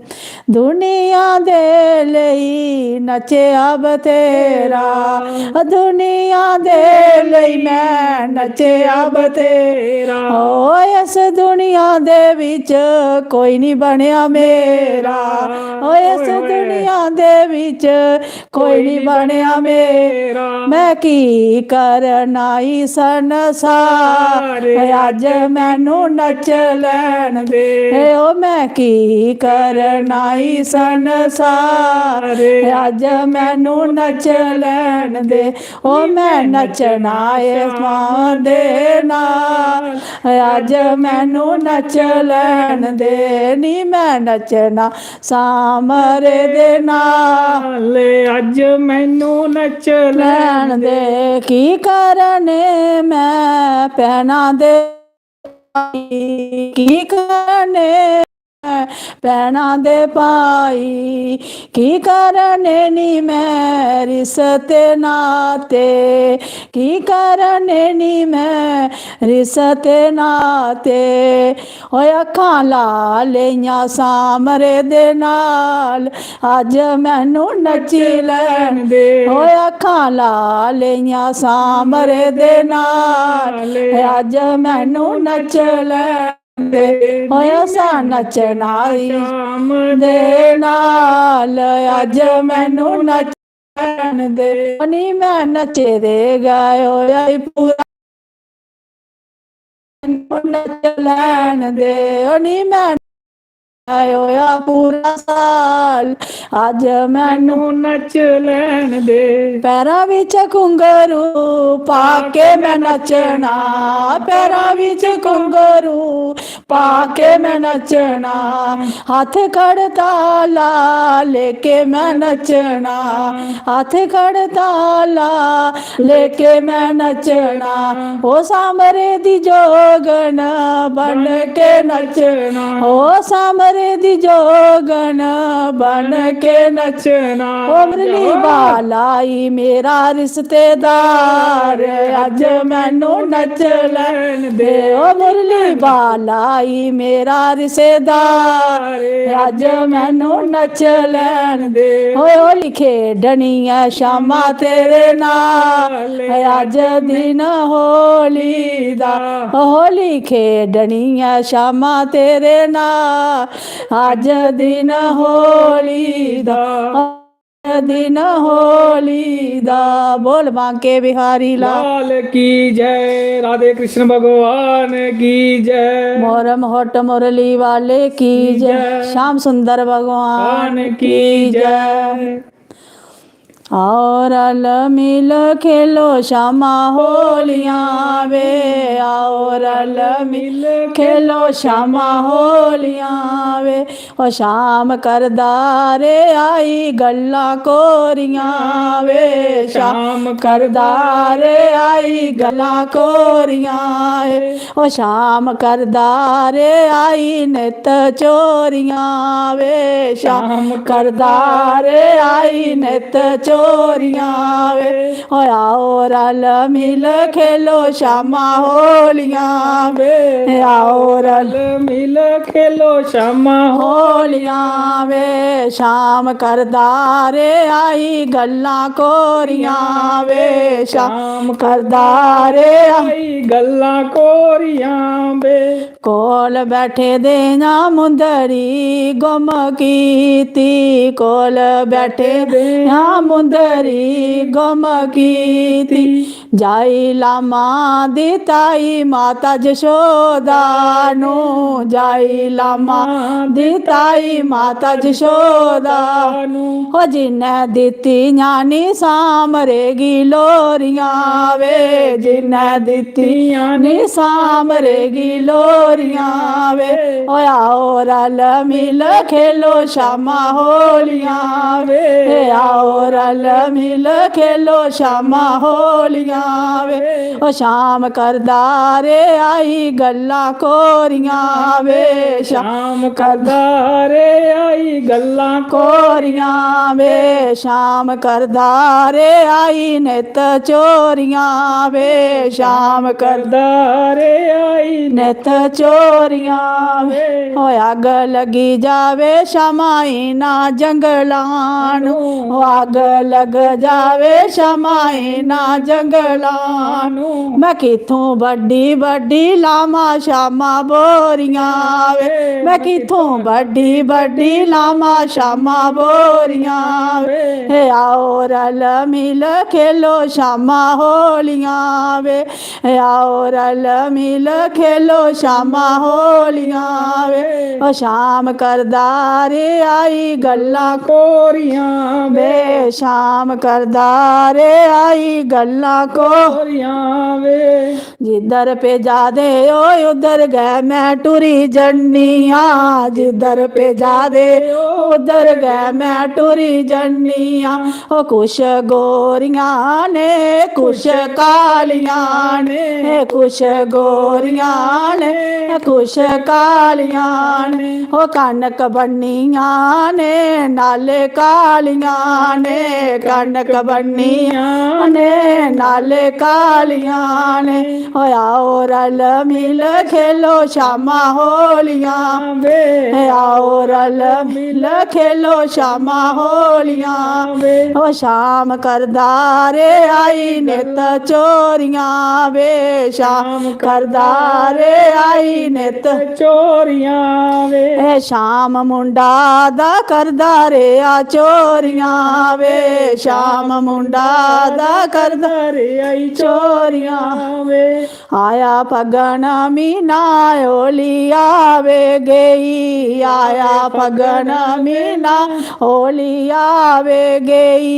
दुनिया दे लेई नच्चेआ बतेरा, दुनिया दे लेई मैं नच्चेआ बतेरा। ओ इस दुनिया दे बिच कोई नहीं बनेआ मेरा, ओ इस ओए होए। दुनिया दे बिच कोई नहीं बनेआ मेरा। मैं की करना ई संसार, अज्ज मैनू नच लैन दे। ए ओ मैं की करना ई संसार, अज्ज मैनू नच लैन दे। ओ मैं नचना ए मां दे नाल, अज्ज मैनू नच लैन दे। नी मैं नचना सामरे दे नाल। अज्ज मैनू नच लैन दे। की करने मैं भैना दे, की करने भैना दे भाई, की करने नी मैं रिश्ते नाते, की करने नी मैं रिश्ते नाते। ओए अक्खां ला लेइयां सामरे दे नाल, अज्ज मैनू नच्ची लैन दे। ओए अक्खां ला लेइयां सामरे दे नाल, अज्ज मैनू नच लैन दे। ओए असां नच्चना ई शाम दे नाल, अज्ज मैनू नच लैन दे। ओ नी मैं नच्चे दे गै होया ई पूरा, नच लैन दे। ओ नी मैं होया पूरा साल, अज मैनू नच लैन दे। पैरां विच घुंघरू पा के मैं नचना, पैरां विच घुंघरू पा के मैं नचना, हत्थ खड़ताला लेके मैं नचना, हत्थ खड़ताला लेके मैं नचना। ओ सामरे दी जोगन बन के नचना, ओ सामरे दी जोगन बन के नचना। ओ मुरली बाला ई मेरा रिश्तेदार, अज मैनू नच लैन दे। ओ मुरली बाला ई मेरा रिश्तेदार, अज मैनू नच लैन दे। ओए होली खेडनी ऐ शामा तेरे नाल, अज दिन होली दा। होली खेडनी ऐ शामा तेरे नाल, अज दिन होली दा, दिन होली दा। बोल बांके बिहारी लाल। लाल की जय, राधे कृष्ण भगवान की जय। मोरम होट मुरली वाले की की जय, जय। श्याम सुंदर भगवान भगवान की की जय। जय। आओ रल मिल खेलो शामा होलियां वे, आओ रल मिल खेलो शामा होलियां वे। ओ शाम करदा रे आई गल्लां कोरियां वे, शाम करदा रे आई गल्लां कोरियां वे। ओ शाम करदा रे आई नित चोरियां वे, शाम करदा रे आई नित चोरियां वे। ओ आओ रल मिल खेलो शामा होलियां वे, आओ रल मिल खेलो शामा होलियां वे। शाम करदा रे आई गल्लां कोरियां वे, शाम करदा रे आई आई गल्लां कोरियां वे। कोल बैठे दे ना मुंदरी गुम कीती, कोल बैठे दे ना मुंदरी गुम कीती। जाई लामा दी ताई माता जशोदा नू, जाई लामा दी ताई माता जशोदा नू। ओ जिन्नै दित्तियां नी सामरे गी लोरियां वे, जिन्नै दित्तियां नी सामरे गी लोरियां वे। ओ आओ रल मिल खेलो शामा होलियां वे, आओ रल मिल खेलो शामा होलियां वे। ओ शाम करदा रे आई गल्लां कोरियां वे, शाम करदा रे आई गल्लां कोरियां वे, शाम करदा रे आई नित चोरियां वे, शाम करदा रे आई नित चोरियां वे। ओ अग लगी जावे शामा इना जंगलां नू, ओ अग लग जावे शामा इना जंगलां नू। मैं कित्थों बड्डी बड्डी लामा शामा बोरियां वे, मैं कित्थों बड्डी बड्डी लामा शामा बोरियां वे। हे आओ रल मिल खेलो शामा होलियां वे, हे आओ रल मिल खेलो शामा होलियां वे। ओ शाम करदा रे आई गल्लां कोरियां वे, शाम करदा रे आई गल्लां कोरियां वे। जिधर भेजा दे ओ उधर गै मैं टुरी जन्नी आं, जिधर भेजा दे ओ उधर गै मैं टुरी जन्नी आं। ओ कुछ गोरियां ने कुछ कालियां ने, कुछ गोरियां ने कुछ कालियां ने। ओ कनक बन्नियां ने नाले कालियां ने, कनक बन्नियां ने नाले कालियां ने। ओ आओ रल मिल खेलो शामा होलियां वे, आओ रल मिल खेलो शामा होलियां वे। ओ शाम करदा रे आई नित चोरियां वे, शाम करदा रे आई नित चोरियां वे। ए शाम मुंडा दा करदा रेहा चोरियां वे, श्याम मुंडा दा करदा रे आई चोरियां वे। आया फगन मीना होली आवे गई, आया फगन मीना होली आवे गई।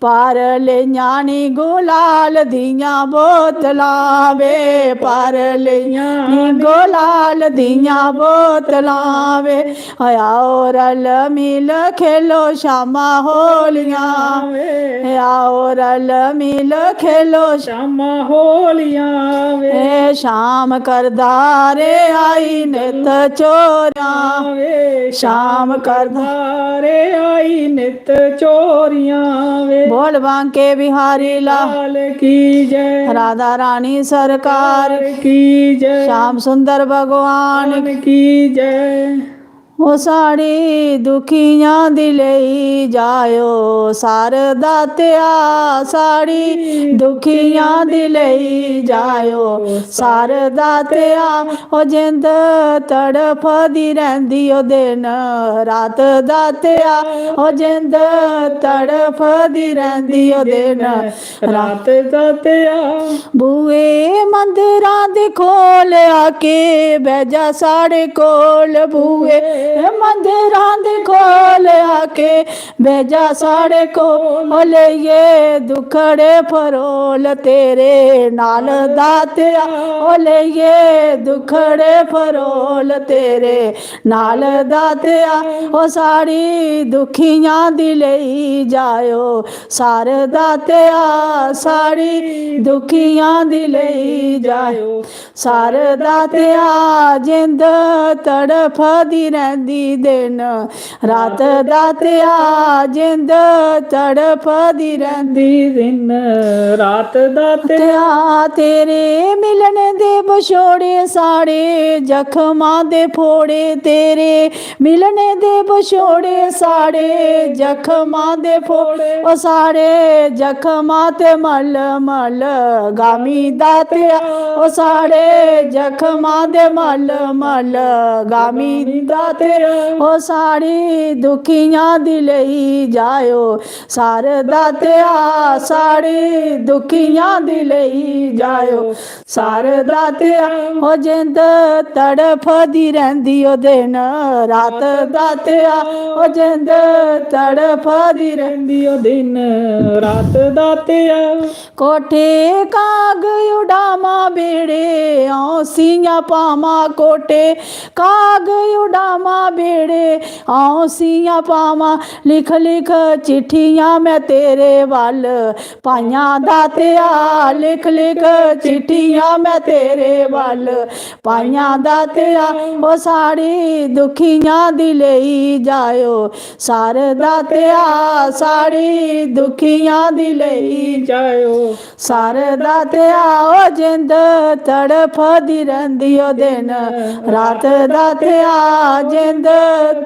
पार लेइयां नी गुलाल दियां बोतलां वे, पार लेइयां नी गुलाल दियां बोतलां वे। आओ रल मिल खेलो शामां होलियां वे, आओ रल मिल खेलो शामां होलियां वे। ए शाम करदा रे आई नित चोरियां वे, शाम करदा रे आई नित चोरियां वे। बोल बांके बिहारी लाल की जय। राधा रानी सरकार की जय। श्याम सुंदर भगवान की जय। ओ साढ़ी दुखियां दी लेई जायो सार दातेआ, साढ़ी दुखियां दी लेई जायो सार दातेआ। ओ जिंद तड़फदी रैंह्दी ओ दिन रात दातेआ, ओ जिंद तड़फदी रैंह्दी ओ दिन रात दातेआ। बूए मंदरां दे खोल आके बैजा साढ़े कोल, बूए मंदरां दे खोल आके बैजा साढ़े कोल। ओ लेइये दुखड़े फरोल तेरे नाल दातेआ, ओ लेइये दुखड़े फरोल तेरे नाल दातेआ। ओ साढ़ी दुखियां दी लेई जायो सार दातेआ, साढ़ी दुखियां दी लेई जायो सार दातेआ। जिंद तड़फदी रैंह्दी दिन रात दातेआ, जिंद तड़फदी रैंह्दी दिन रात दातेआ। तेरे मिलने दे बछोड़े साढ़े जख्मां दे फोड़े, तेरे मिलने दे बछोड़े साढ़े जख्मां दे फोड़े। ओ साढ़े जख्मां ते मल मल गामी दातेआ, ओ साढ़े जख्मां दे मल मल गामी दातेआ। ओ साढ़ी दुखियां दी लेई जायो सार दातेआ, साढ़ी दुखियां दी लेई जायो सार दातेआ। ओ जिंद तड़फदी रैंह्दी ओ दिन रात दातेआ, ओ जिंद तड़फदी रैंह्दी ओ दिन रात दातेआ। कोठे काग उडामा बेड़े औंसियां पामा, कोठे काग उडामा बेड़े औंसियां पामा। लिख लिख चिट्ठियां मैं तेरे वल पाइयां दातेआ, लिख लिख चिट्ठियां मैं तेरे वल पाइयां दातेआ। ओ साढ़ी दुखियां दी लेई जायो सार दातेआ, साढ़ी दुखियां दी लेई जायो सार दातेआ। ओ जिंद तड़फदी रैंह्दी ओ दिन रात दातेआ, जिंद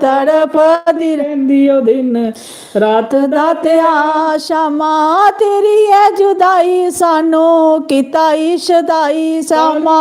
तड़फदी रैंह्दी ओ दिन रात दातेआ। शामा तेरी ऐ जुदाई सानू कीता ई शदाई, शामा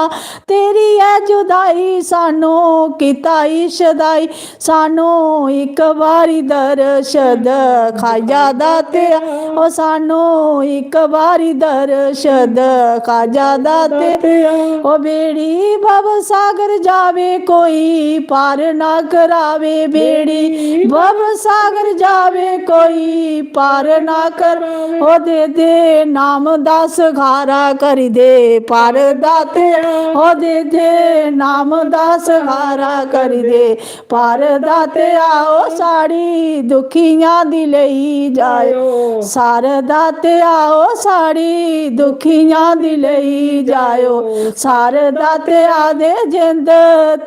तेरी ऐ जुदाई सानू कीता ई शदाई। सानू इक बारी दर्श दखाया दातेआ, ओ सानू इक बारी दर्श दखाया दातेआ। ओ बेड़ी भव सागर जावे कोई पार ना करावे, बेड़ी भव सागर जावे कोई पार ना कर। ओ दे दे नाम दा सहारा करी दे पार दातेआ, ओ दे दे नाम दा सहारा करी दे पार दातेआ। ओ साढ़ी दुखियां दी लेई जायो सार दातेआ, ओ साढ़ी दुखियां दी लेई जायो सार दातेआ। दे जिंद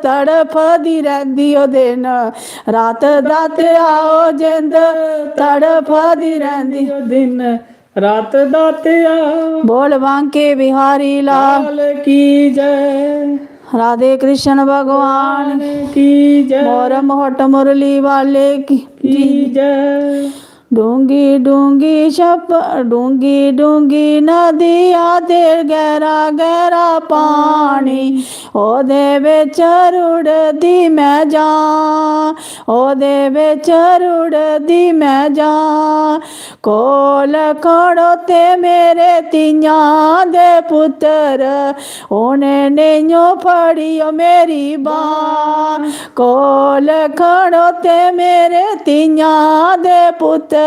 तड़फदी रैंह्दी ओ दिन रात दातेआ, ओ जिंद तड़फदी रैंह्दी ओ दिन रात दातेआ। बोल बांके बिहारी लाल लाल की जय। राधे कृष्ण भगवान की जय। मोर मोहट मुरली वाले की की जय। डूंगी डूंगी छप डूंगी डूंगी नदिया ते गैरा गैरा पानी, ओह्दे बिच रुढ़दी में जां, ओह्दे बिच रुढ़दी में जां। कोल खड़ोते मेरे तियां दे पुत्तर, उ'नें नेइयों फड़ी ओ मेरी बांह्। कोल खड़ोते मेरे तियां दे पुत्तर,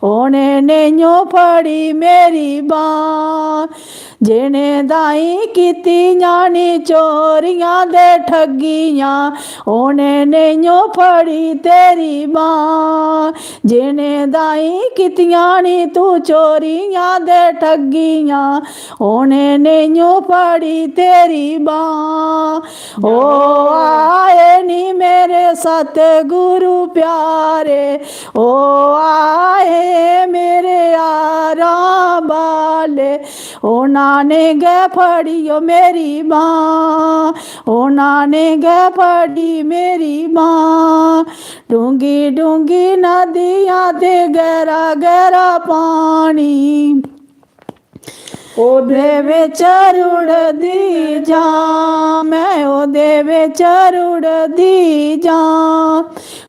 उ'नें नेइयों फड़ी मेरी बांह्। जि'नें दाईं कीतियां नी चोरियां ते ठग्गियां, उ'नें नेइयों फड़ी तेरी बांह्। जि'नें दाईं कीतियां नी तू चोरियां ते ठग्गियां, उ'नें नेइयों फड़ी तेरी बांह्। ओ आए नी मेरे सतगुरु प्यारे, ओ आए मेरे यारां बाले, उ'नां ने गै फड़ी ओ मेरी बांह्, उ'नां ने गै फड़ी मेरी बांह्। डूंगी डूंगी नदियां ते गैरा गैरा पानी, ओह्दे बिच रुढ़दी जां, में ओह्दे बिच रुढ़दी जां।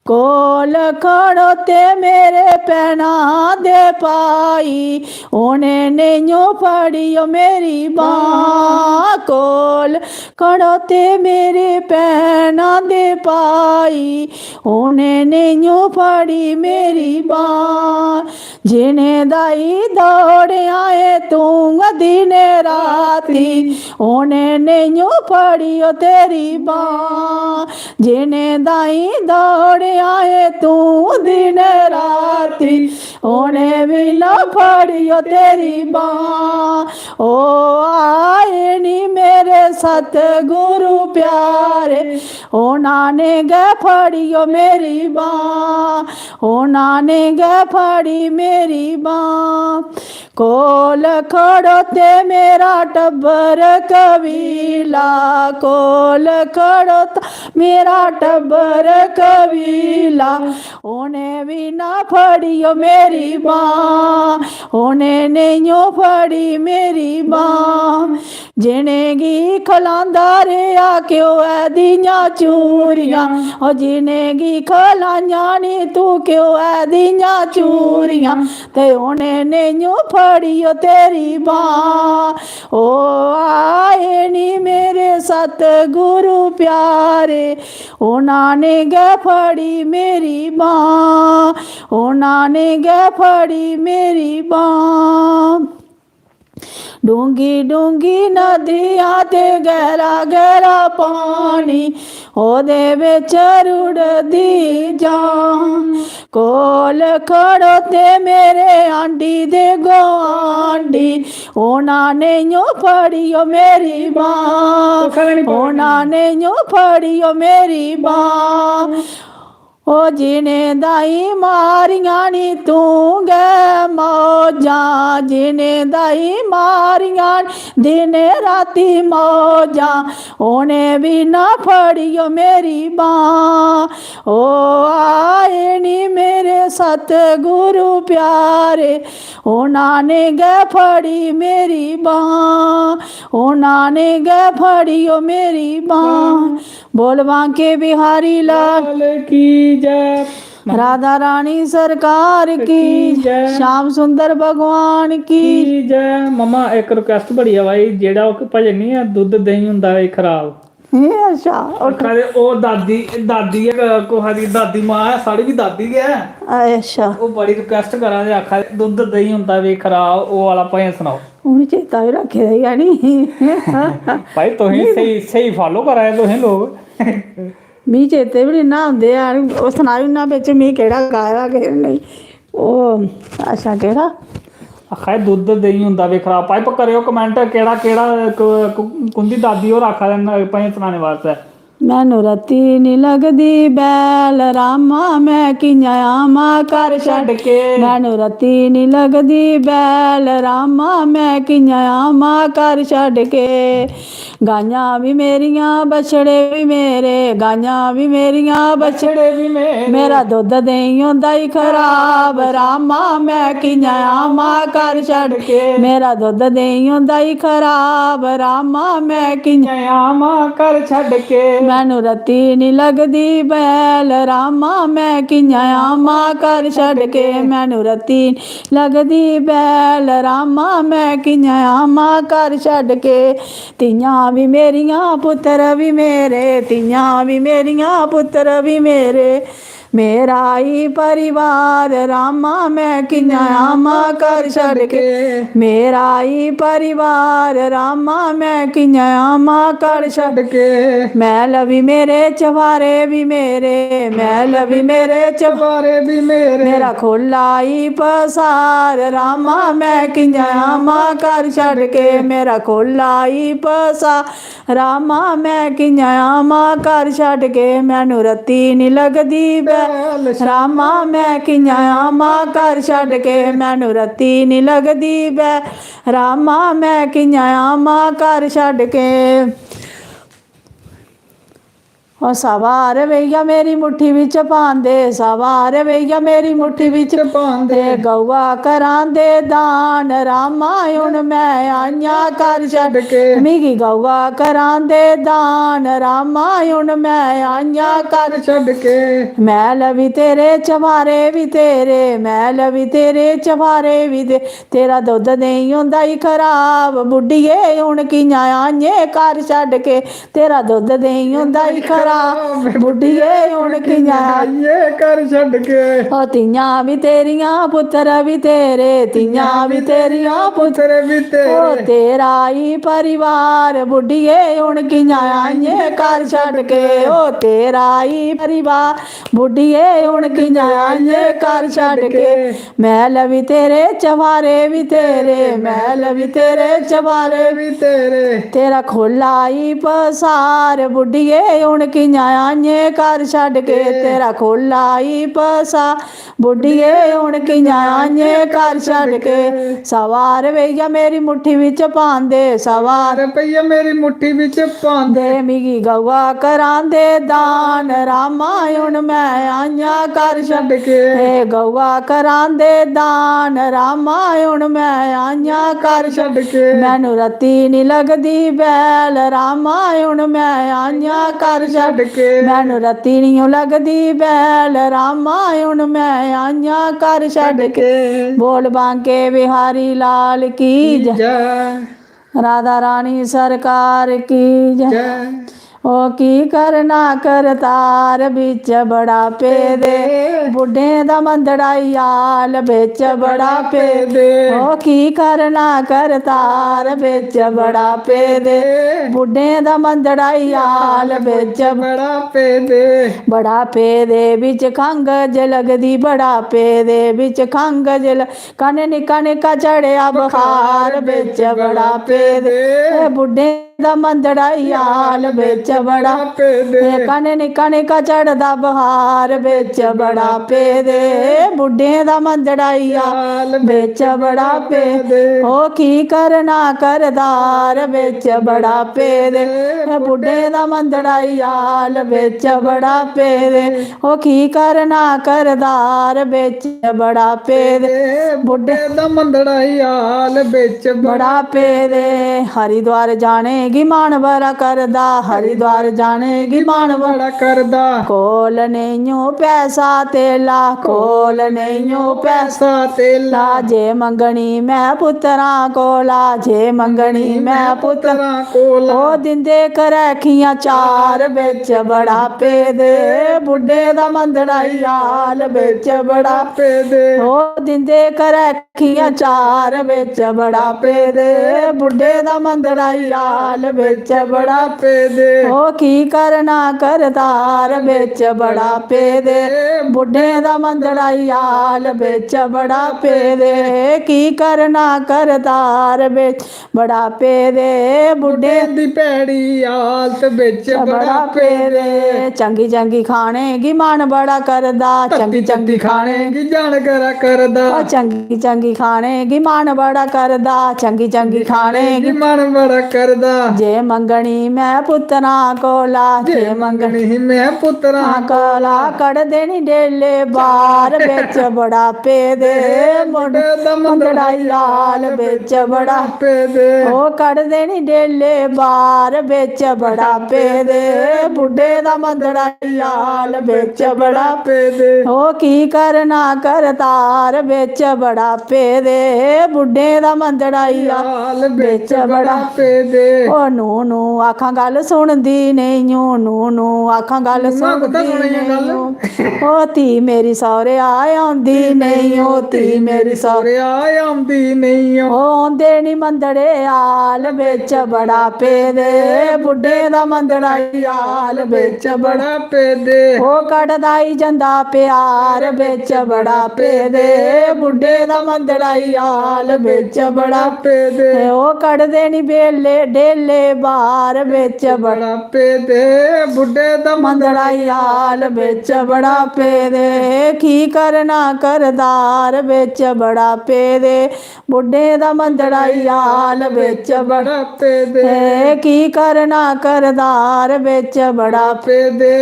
कोल खड़ोते मेरे भैनां दे भाई, उ'नें नेइयों फड़ी ओ मेरी बांह्। कोल खड़ोते मेरे भैनां दे भाई, उ'नें नेइयों फड़ी मेरी बांह्। जि'नें दाईं दौड़ेआ ऐ तूं दिन राती, उ'नें नेइयों फड़ी ओ तेरी बांह्। जि'नें दाईं दौड़ेआ ऐ तूं दिन राती, उ'नें बी ना फड़ी ओ तेरी बांह्। ओ आए नी मेरे सतगुरु प्यारे, उ'नां ने गै फड़ी ओ मेरी बांह्, उ'नां ने गै फड़ी मेरी बांह्। कोल खड़ोते मेरा टब्बर कबीला, कोल खड़ोता मेरा टब्बर कबीला, उ'नें बी ना फड़ी ओ मेरी बांह्, उ'नें नेइयों फड़ी मेरी बांह्। जि'नेंगी खलांदा रेहा घ्योऐ दियां चूरियां, ओ जि'नेंगी खलाइयां नी तू घ्योऐ दियां चूरियां, ते उ'नें नेइयों फड़ी ओ तेरी बांह्। ओ आए नी मेरे सतगुरु प्यारे, उ'नां ने गै फड़ी मेरी बांह्, उ'नां ने गै फड़ी मेरी बांह्। डूंगी डूंगी नदियां ते गैह्रा गैह्रा पानी, ओह्दे बिच रुढ़दी जां। कोल खड़ोते मेरे आंढी दे गुआंढी, उ'नां नेइयों फड़ी ओ मेरी बांह्, उ'नां नेइयों फड़ी ओ मेरी बांह्। ओ जि'नें दाईं मारियां नी तूं गै मौजां, जि'नें दाईं मारियां नी दिनें रातीं मौजां, उ'नें बी ना फड़ी ओ मेरी बांह्। ओ आए नी मेरे सतगुरु प्यारे, उ'नां ने गै फड़ी मेरी बांह्, उ'नां ने गै फड़ी ओ मेरी बांह्। बोल बांके बिहारी लाल लाल की जय। राधा रानी सरकार की, की जय। श्याम सुंदर भगवान की। की जय। मम्मा, इक request बड़ी ऐ भाई, जेह्ड़ा ओह् भजन निं ऐ, दुद्ध देहीं होंदा ऐ खराब। एह् अच्छा, ओह् आखा दे, ओह् दादी, दादी ऐ, कुसै दी दादी मां ऐ, साढ़ी बी दादी गै ऐ। अच्छा। ओह् बड़ी request करा दे, आखा दे, "दुद्ध देहीं होंदा बी खराब", ओह् आह्ला भजन सनाओ। उ'नें चेता बी रक्खे दा गै निं। भाई, तुसें नेईं। स्हेई, स्हेई follow करा दे तुसें लोक। मी चेते बी निं ना औंदे हैन, ओह् सनाई ओड़ना बिच मी केह्ड़ा गाए दा, केह्ड़ा नेईं। ओह्, अच्छा, केह्ड़ा? आखा दे दुद्ध देहीं होंदा बी खराब। भाई, प-, करेओ comment, केह्ड़ा, केह्ड़ा, क-, क-, कुं'दी दादी होर आखा दे न भजन सनाने बास्तै? मैनू रत्ती नी लगदी बैल रामा, मैं कि'यां आवां घर छड्ड के। मैनू रत्ती नी लगदी बैल रामा, मैं कि'यां आवां घर छड्ड के। गाइयां बी मेरियां, बछड़े बी मेरे, गाइयां बी मेरियां, बछड़े बी मेरे। मेरा दुद्ध देई होंदा ई खराब रामा, मैं कि'यां आवां घर छड्ड के। मेरा दुद्ध देई होंदा ई खराब रामा, मैं कि'यां आवां घर छड्ड के। मैनू रत्ती नी लगदी बैल रामा, मैं कि'यां आवां घर छड्ड के। मैनू रत्ती नी लगदी बैल रामा, मैं कि'यां आवां घर छड्ड के। धियां बी मेरियां, पुत्तर बी मेरे, धियां बी मेरियां, पुत्तर बी मेरे। मेरा ई परिवार रामा, मैं कि'यां आवां घर छड्ड के। मेरा ई परिवार रामा, मैं कि'यां आवां घर छड्ड के। मैल बी मेरे, चबारे बी मेरे, मैल बी मेरे, चबारे बी मेरे। मेरा खु'ल्ला ई पसार रामा, मैं कि'यां आवां घर छड्ड के। मेरा खु'ल्ला ई पसार रामा, मैं कि'यां आवां घर छड्ड के। मैनू रत्ती नी लगदी बैल रामा, मैं कि'यां आवां घर छड्ड के। मैनू रत्ती नी लगदी बैल रामा, मैं कि'यां आवां घर छड्ड के। ओ सवार भैया मेरी मुट्ठी बिच पांदे, सवार भैया मेरी मुट्ठी बिच पांदे। ते गौआ करांदे दान रामा, हुन मैं आइयां घर छड्ड के। मिगी गौआ करांदे दान रामा, हुन मैं आइयां घर छड्ड के। मैल बी तेरे, चबारे बी तेरे, मैल बी तेरे, चबारे बी तेरे। तेरा दुद्ध नेईं होंदा ई खराब बुड्ढिये, हुन कि'यां आइये घर छड्ड के। तेरा दुद्ध नेईं होंदा ई खराब बुड्ढिये, हुन कि'यां आइये घर छड्ड के। ओ धियां बी तेरियां, पुत्तर बी तेरे, धियां बी तेरियां, पुत्तर बी तेरे। ओ तेरा ई परिवार बुड्ढिये, हुन कि'यां आइये घर छड्ड के। ओ तेरा ई परिवार बुड्ढिये, हुन कि'यां आइये घर छड्ड के। मैल बी तेरे, चबारे बी तेरे, मैल बी तेरे, चबारे बी तेरे। तेरा खु'ल्ला ई पसार बुड्ढिये, हुन कि'यां आइये घर छड्ड के। तेरा खु'ल्ला ई पसार बुड्ढिये, हुन कि'यां आइये घर छड्ड के। सवार भैया मेरी मुट्ठी बिच पांदे, सवार भैया मेरी मुट्ठी बिच पांदे। मिगी गौआ करांदे दान रामा, हुन मैं आइयां घर छड्ड के। ए गौआ करांदे दान रामा, हुन मैं आइयां घर छड्ड के। मैनू रत्ती नी लगदी बैल रामा, हुन मैं आइयां घर छड्ड के। मैनू रत्ती नी लगदी बैल रामा, हुन मैं आइयां घर छड्ड के। बोल बांके बिहारी लाल की जय। जय। राधा रानी सरकार की जय। जय। ओ की करना करतार बिच बड़ा पेदे, बुड्ढें दा मंदड़ा ई हाल बिच बड़ा पेदे। ओ की करना करतार बिच बड़ा पेदे, बुड्ढें दा मंदड़ा ई हाल बिच बड़ा पेदे। बड़ा पेदे बिच खंघ जे लगदी, बड़ा पेदे बिच खंघ जे ल-, कन्नै निक्का निक्का चढ़ेआ बखार बिच बड़ा पेदे। ए बुड्ढें दा मंदड़ा ई हाल बिच बड़ा पेदे। ए कन्नै निक्का निक्का चढ़दा बखार बिच बड़ा पेदे। बुड्ढें दा मंदड़ा ई हाल बिच बड़ा पेदे। ओ की करना करदार बिच बड़ा पेदे। ए बुड्ढें दा मंदड़ा ई हाल बिच बड़ा पेदे। ओ की करना करदार बिच बड़ा पेदे। बुड्ढे दा मंदड़ा ई हाल बिच बड़ा पेदे। हरिद्वार जाने गी मन बड़ा करदा, हरिद्वार जाने गी मन बड़ा करदा। कोल नेईं ओ पैसा तेला, कोल नेईं ओ पैसा तेला। जे मंगनी मैं पुत्तरां कोला, जे मंगनी मैं पुत्तरां कोला। ओ दिंदे करैखियां चार बिच बड़ा पेदे। बुड्ढे दा मंदड़ा ई हाल बिच बड़ा पेदे। ओ दिंदे करैखियां चार बिच बड़ा पेदे। बुड्ढे दा मंदड़ा ई हाल हाल बिच बड़ा पेदे। ओ की करना करतार बिच बड़ा पेदे, बुड्ढे दा मंदड़ा ई हाल बिच बड़ा पेदे। की करना करतार बिच बड़ा पेदे, बुड्ढे दी भैड़ी हालत बिच बड़ा पेदे। चंगी चंगी खाने गी मन बड़ा करदा, चंगी चंगी खाने गी जान करा करदा। ओ चंगी चंगी खाने गी मन बड़ा करदा, चंगी चंगी खाने गी मन बड़ा करदा। जे मंगनी मैं पुत्तरा कोला, जे मंगनी मैं पुत्तरा कोला, कड़ देनी डेले बार बिच बड़ा पेदे, बुड्ढे दा मंदड़ा ई हाल बिच बड़ा पेदे। ओ कड़ देनी डेले बार बिच बड़ा पेदे, बुड्ढे दा मंदड़ा ई हाल बिच बड़ा पेदे। ओ की करना करतार बिच बड़ा पेदे, बुड्ढे दा मंदड़ा ई हाल बिच बड़ा पेदे। ओ नू नू आखां गल्ल सुनदी नेईं ओ, नू नू आखां गल्ल सुनदी नेईं ओ। ओ धी मेरी सौह्रे आए औंदी नेईं ओ, धी मेरी सौह्रे आए औंदी नेईं ओ। ओ औंदे नी मंदड़े हाल बिच बड़ा पेदे, बुड्ढे दा मंदड़ा ई हाल बिच बड़ा पेदे। ओ कटदा ई जंदा प्यार बिच बड़ा पेदे, बुड्ढे दा मंदड़ा ई हाल बिच बड़ा पेदे। ओ कटदे नी बेले डेले बार बिच बड़ा पेदे, बुड्ढे दा मंदड़ा ई हाल बिच बड़ा पेदे। की करना करदार बिच बड़ा पेदे, बुड्ढे दा मंदड़ा ई हाल बिच बड़ा पेदे। ए, की करना करदार बिच बड़ा पेदे,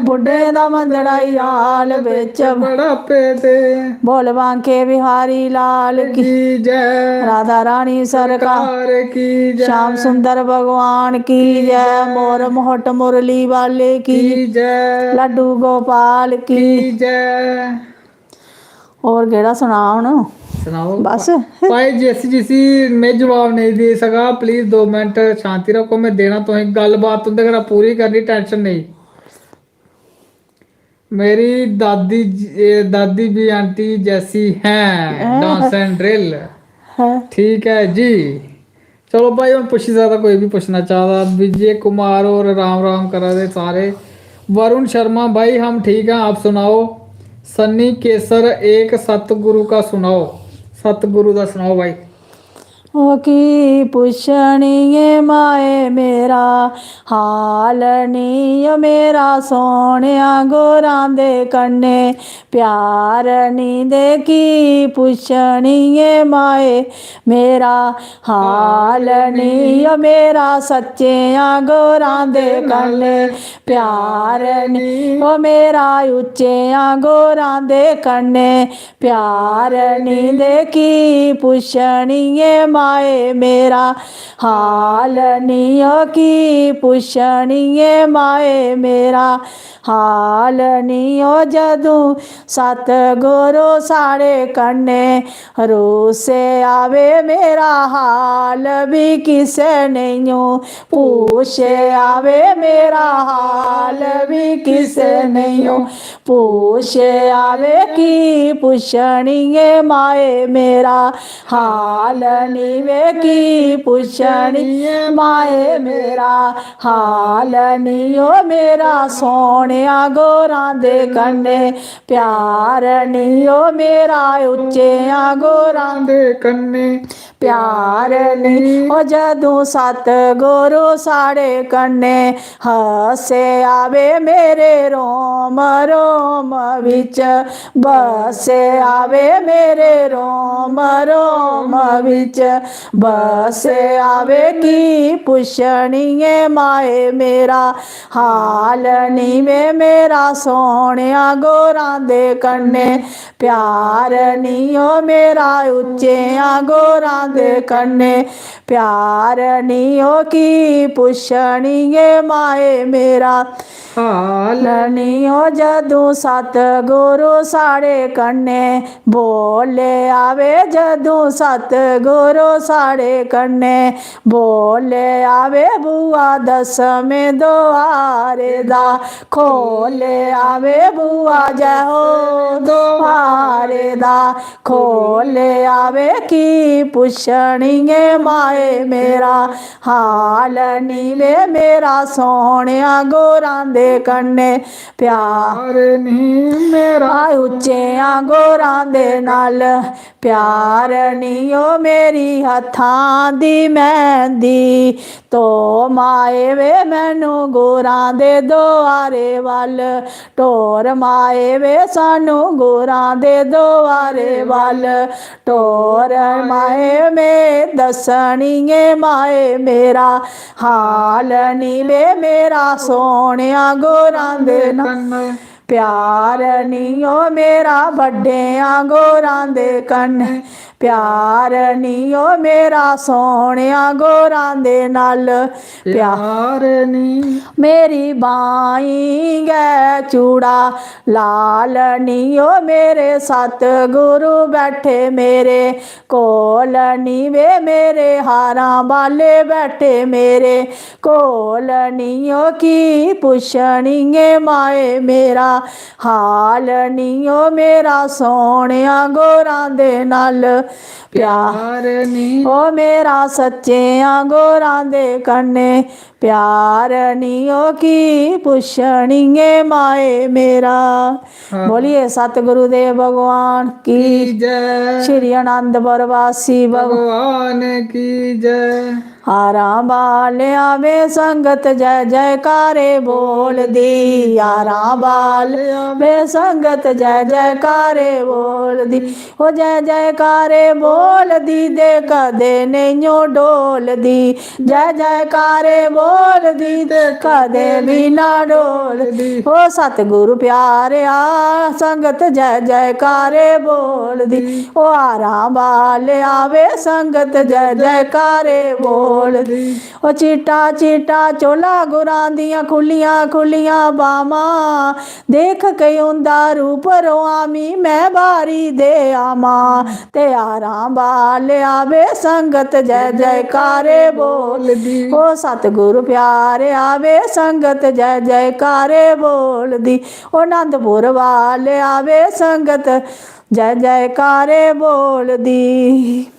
बुड्ढे दा मंदड़ा ई हाल बिच बड़ा पेदे। बोल बांके बिहारी लाल की, की जय। राधा रानी सरकार की जय। श्याम सुंदर भगवान की जय। मोर मोहट मुरली वाले की, की जय। लड्डू गोपाल की, की जय। और केह्ड़ा सनां हुन? सनाओ। बस। भाई, जिस जिसी में जवाब नेईं देई सका, please दो मिंट शांति रक्खो, में देना तुसें गल्लबात तुं'दे कन्नै पूरी करनी, tension नेईं। मेरी दादी जी, ए, दादी भी आंटी जैसी हैं, हैं। Dance and drill। हैं। ठीक है जी। चलो भाई, हुन पुच्छी सकदा, कोई भी पुच्छना चाहदा। विजय कुमार और राम राम करा दे सारे। वरुण शर्मा भाई, हम ठीक हैं, आप सुनाओ। सन्नी केसर, एक सतगुरु का सुनाओ, सतगुरु दा सुनाओ भाई। ओ की पुच्छनी ऐ माए मेरा हाल नी, ओ मेरा सोहनेआ गोरां दे कन्ने प्यार नी, ते की पुच्छनी ऐ माए मेरा हाल नी, ओ मेरा सच्चेआं गोरां दे कन्ने प्यार नी, ओ मेरा उच्चेआं गोरां दे कन्ने प्यार नी, ते की पुच्छनी ऐ माए मेरा हाल नी, ओ की पुच्छनी ऐ माए मेरा हाल नी। ओ जदूं सतगुरु साढ़े कन्ने, रूसे आवे मेरा हाल बी किसे नेईं ओ, पुच्छे आवे मेरा हाल बी किसे नेईं ओ, पुच्छे आवे की पुच्छनी ऐ माए मेरा हाल नी, वे की पुच्छनी ऐ माए मेरा हाल नी। ओ मेरा सोहनेआ गोरां दे कन्ने प्यार नी, ओ मेरा उच्चेआं गोरां दे कन्ने प्यार नी। ओ जदूं सतगुरु साढ़े कन्ने, हस्से आवे मेरे रोम रोम बिच, बस्से आवे मेरे रोम रोम बिच, बस्से आवे की पुच्छनी ऐ माए मेरा हाल नी, वे मेरा सोहनेआ गोरां दे कन्ने प्यार नी, ओ मेरा उच्चेआं गोरां दे कन्ने प्यार नी, ओ की पुच्छनी ऐ माए मेरा हाल नी। ओ जदूं सतगुरु साढ़े कन्ने, बोले आवे जदूं सतगुरु साढ़े कन्ने, बोले आवे बुआ दसमें दुआरे दा, खोले आवे बुआ जय हो दुआरे दा, खोले आवे की पुछ पुच्छनिये माए मेरा हाल नी वे मेरा सोहणेआ गोरां दे कन्ने प्यार प्यार नी मेरा आ उच्चेआं गोरां दे नाल प्यार नी ओ मेरी हत्थां दी मेहंदी। तो माए वे मैनू गोरां दे दुआरे वल टोर माए वे सानू गोरां दे दुआरे वल टोर माए में दसनिये माए मेरा हाल नी वे मेरा सोहणेआ गोरां दे नाल कन्ने प्यार नी ओ मेरा बड्डेआं गोरां दे कन्ने प्यार नी ओ मेरा सोहणेआ गोरां दे नाल प्यार प्यार नी मेरी बाईं गै चूड़ा लाल नी ओ मेरे सतगुरु बैठे मेरे कोल नी वे मेरे हारां बाले बैठे मेरे कोल नी ओ की पुच्छनिये माए मेरा हाल नी ओ मेरा सोहणेआ गोरां दे नाल प्यार प्यार नी ओ मेरा सच्चेआं गोरां दे कन्ने प्यार नी ओ की पुच्छनिये माए मेरा। हाँ। बोलिए सतगुरु देव भगवान की की जय श्री आनंदपुर वासी भगवान भगवान की जय हारां बालेआ वे संगत जय जयकारे बोलदी। हारां बालेआ वे संगत जय जयकारे बोलदी। ओ जय जयकारे बोलदी दे कदे नेइयों डोलदी। जय जयकारे बोलदी दे कदे भी ना डोलदी। ओ सतगुरु प्यारेआ संगत जय जयकारे बोलदी। ओ हारां बालेआ वे संगत जय जयकारे बोलदी। ओ चिट्टा चिट्टा चोला गुरां दियां खुल्लियां खुल्लियां बामां। देख के उंदा रूप रोआं मी मैं बारी दे आमां। ते हारां बालेआ वे संगत जय जयकारे बोलदी। ओ सतगुरु प्यारेआ वे संगत जय जयकारे बोलदी। ओ आनंदपुर वालेआ वे संगत जय जयकारे बोलदी।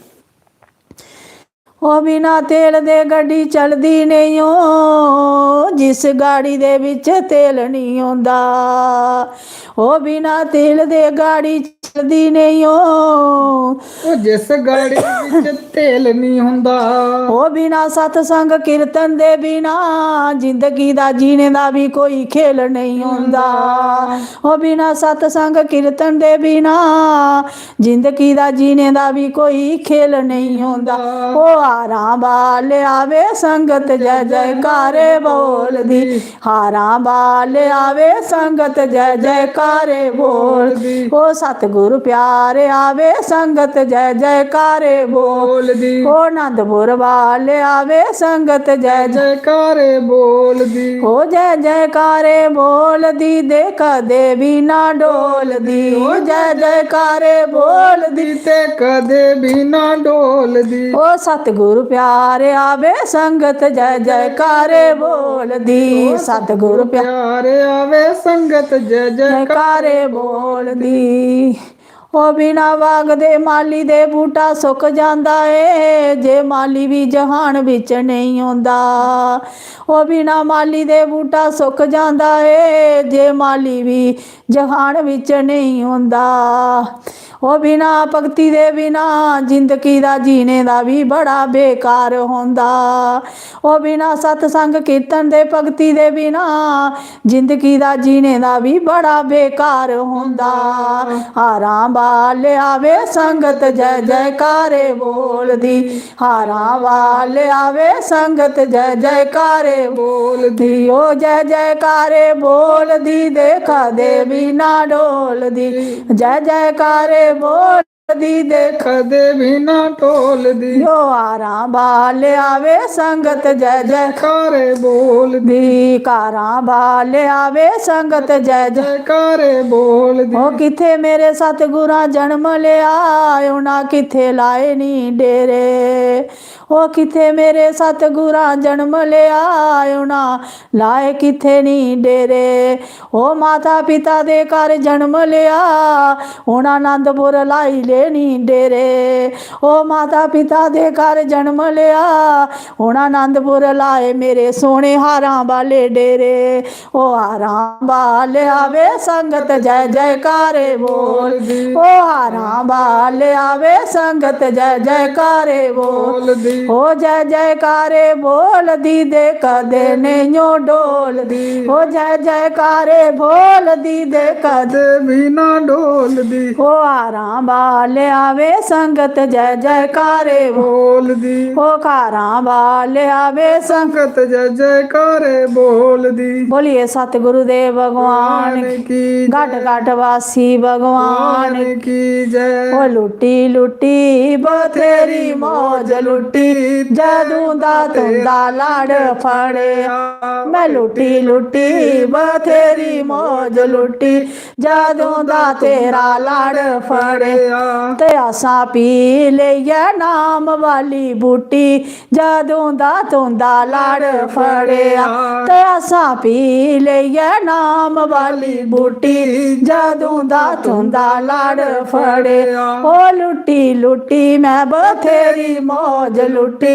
ओ बिना तेल दे गड्डी चलदी नेईं ओ, जिस गाड़ी दे बिच तेल निं होंदा। ओ बिना तेल दे गाड़ी चलदी नेईं ओ। ओ जिस गाड़ी बिच तेल निं होंदा। ओ बिना सतसंग कीर्तन दे बिना, जिंदगी दा जीने दा बी कोई खेल नेईं होंदा। ओ बिना सतसंग कीर्तन दे बिना, जिंदगी दा जीने दा बी कोई खेल नेईं होंदा। ओ हारां बालेआ वे संगत जय जयकारे बोलदी, हारां बालेआ वे संगत जय जयकारे बोलदी। ओ सतगुरु प्यारेआ वे संगत जय जयकारे बोलदी। बोलदी। ओ आनंदपुर वालेआ वे संगत जय जय जयकारे बोलदी। ओ जय जयकारे बोलदी दे कदे भी ना डोलदी। ओ जय जयकारे बोलदी। ते कदे भी ना डोलदी। ओ सतगुरु प्यारेआ वे संगत जय जयकारे बोलदी। सतगुरु प्या- प्यारेआ वे संगत जय जयकारे जयकारे बोलदी। ओ बिना बाग दे माली दे बूटा सुक जांदा ए, जे माली भी जहान बिच नेईं होंदा। ओ बिना माली दे बूटा सुक जांदा ए, जे माली भी जहान बिच नेईं होंदा। ओ बिना भगती दे बिना जिंदगी दा जीने दा बी बड़ा बेकार होंदा। ओ बिना सतसंग कीर्तन दे भगती दे बिना जिंदगी दा जीने दा बी बड़ा बेकार होंदा। हारां बालेआ वे संगत जय जयकारे बोलदी, हारां बालेआ वे संगत जय जयकारे बोलदी। ओ जय जयकारे बोलदी दे कदे भी ना डोलदी, जय जयकारे बोलदी दे कदे भी ना डोलदी। ओ हारां बालेआ वे संगत जय जय जयकारे बोलदी। दी। हारां बालेआ वे संगत जय जय जयकारे बोलदी। ओ किथे मेरे सतगुरां जन्म लेआ, उना किथे लाए नी डेरे। ओ किथे मेरे सतगुरां जन्म लेआ, उना लाए किथे नी डेरे। ओ माता पिता दे घर जन्म लेआ, उना आनंदपुर लाई नी डेरे। ओ माता पिता दे घर जन्म लेआ, हुन आनंदपुर लाए मेरे सोने हारां वाले डेरे। ओ हारां वाले आवे संगत जय जयकारे बोलदी। ओ हारां वाले आवे संगत जय जयकारे बोलदी। ओ जय जयकारे बोलदी दे कदे नेइयो डोलदी। ओ जय जयकारे बोलदी दे कदे भी ना डोलदी। ओ हारां वाले आवे संगत जय जयकारे बोलदी। ओ हारां वाले आवे संगत जय जयकारे बोलदी। बोलिए सतगुरुदेव भगवान की, घट घट वासी भगवान की जय। ओ लुट्टी लुट्टी बथेरी मौज लुट्टी, जदूं दा तुंदा लाड़ फड़ेआ। मैं लुट्टी लुट्टी बथेरी मौज लुट्टी, जदूं दा तेरा लाड़ फड़ेआ। ते असां पी लेइयै नाम वाली बूटी, जदूं दा तुंदा लाड़ फड़ेआ। ते असां पी लेइयै नाम वाली बूटी, जदूं दा तुंदा लाड़ फड़ेआ। ओ लुट्टी लुट्टी मैं बथेरी मौज लुट्टी,